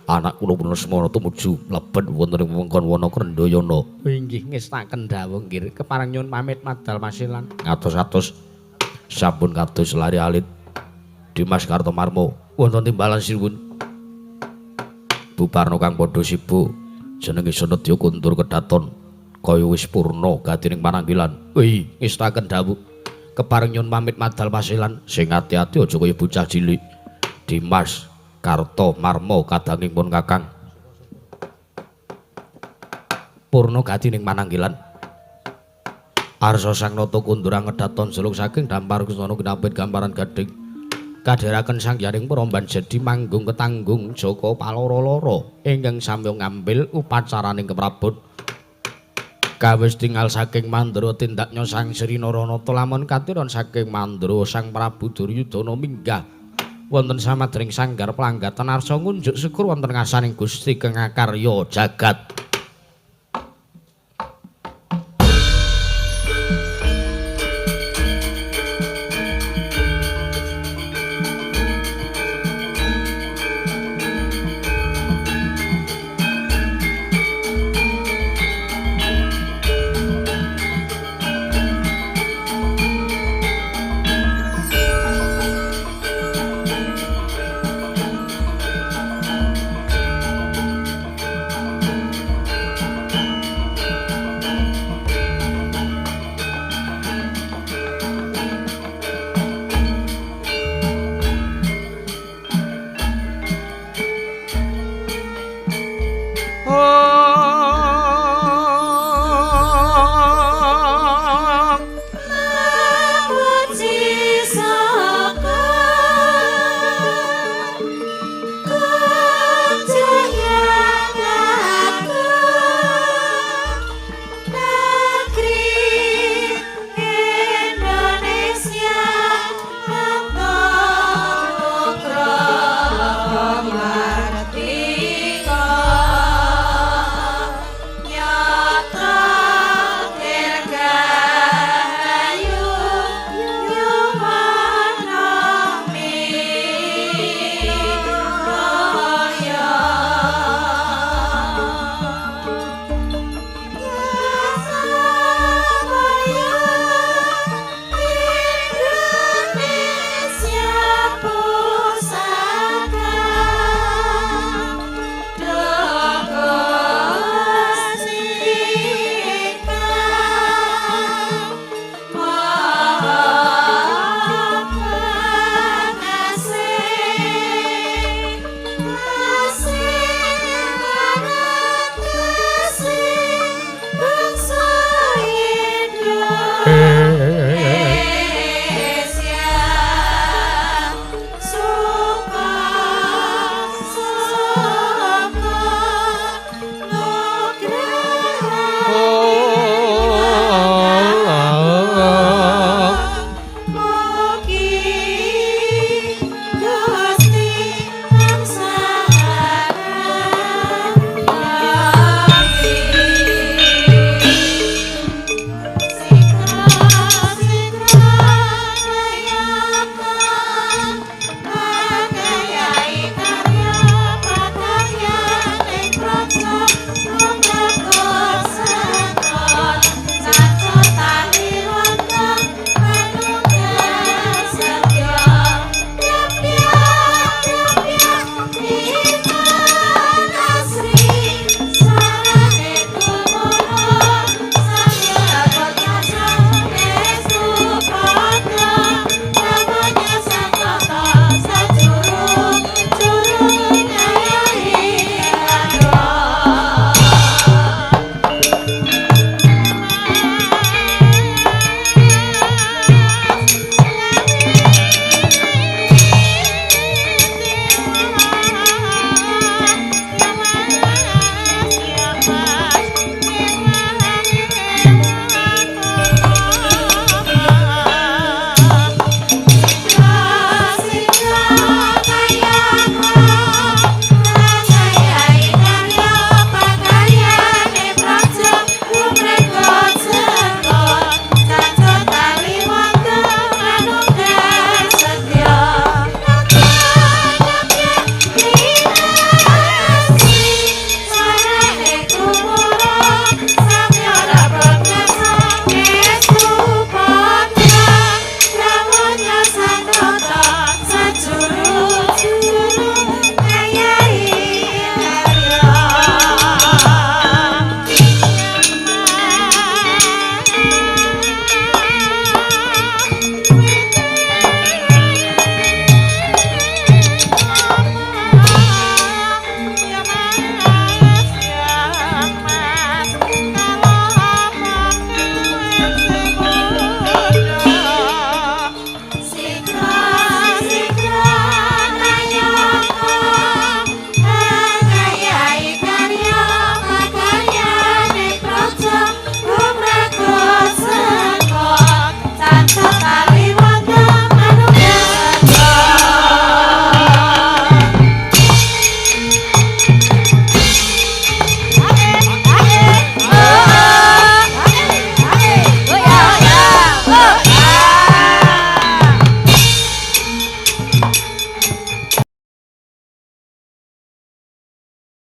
anak kula Lesmana tumuju mlebet wonten ing wewengkon Wana Krendhayana. Inggih ngestaken dawuh nggih kepareng nyuwun pamit madal masilan. Ngatos-atos sampun kados lari alit Dimas Kartomarmo wonten timbalan sinuwun. Bubarno kang padha sibuk jenenge Sanedya kundur kedaton kaya wis purna gatining pananggilan. Wih, ngestaken dawuh kepareng nyuwun pamit madal masilan. Sing ati-ati aja kaya bocah cilik. Dimas Kartomarmo kadanging pun kakang purna gatining pananggilan. Arsa Sang Nata kundura ngedhaton jeluk saking dampar kusana kinapit gamparan gading. Kadheraken Sang Yaring Pramban jadi manggung ketanggung Jaka paloro-loro ingkang samya ngambil upacaraning keprabon. Kawis tingal saking Mandra tindaknya Sang Sri Naranata lamun katiron saking Mandra Sang Prabu Duryudana minggah wonten samadring sanggar planggatan arsa ngunjuk syukur wonten ngasaning Gusti kang akarya jagat.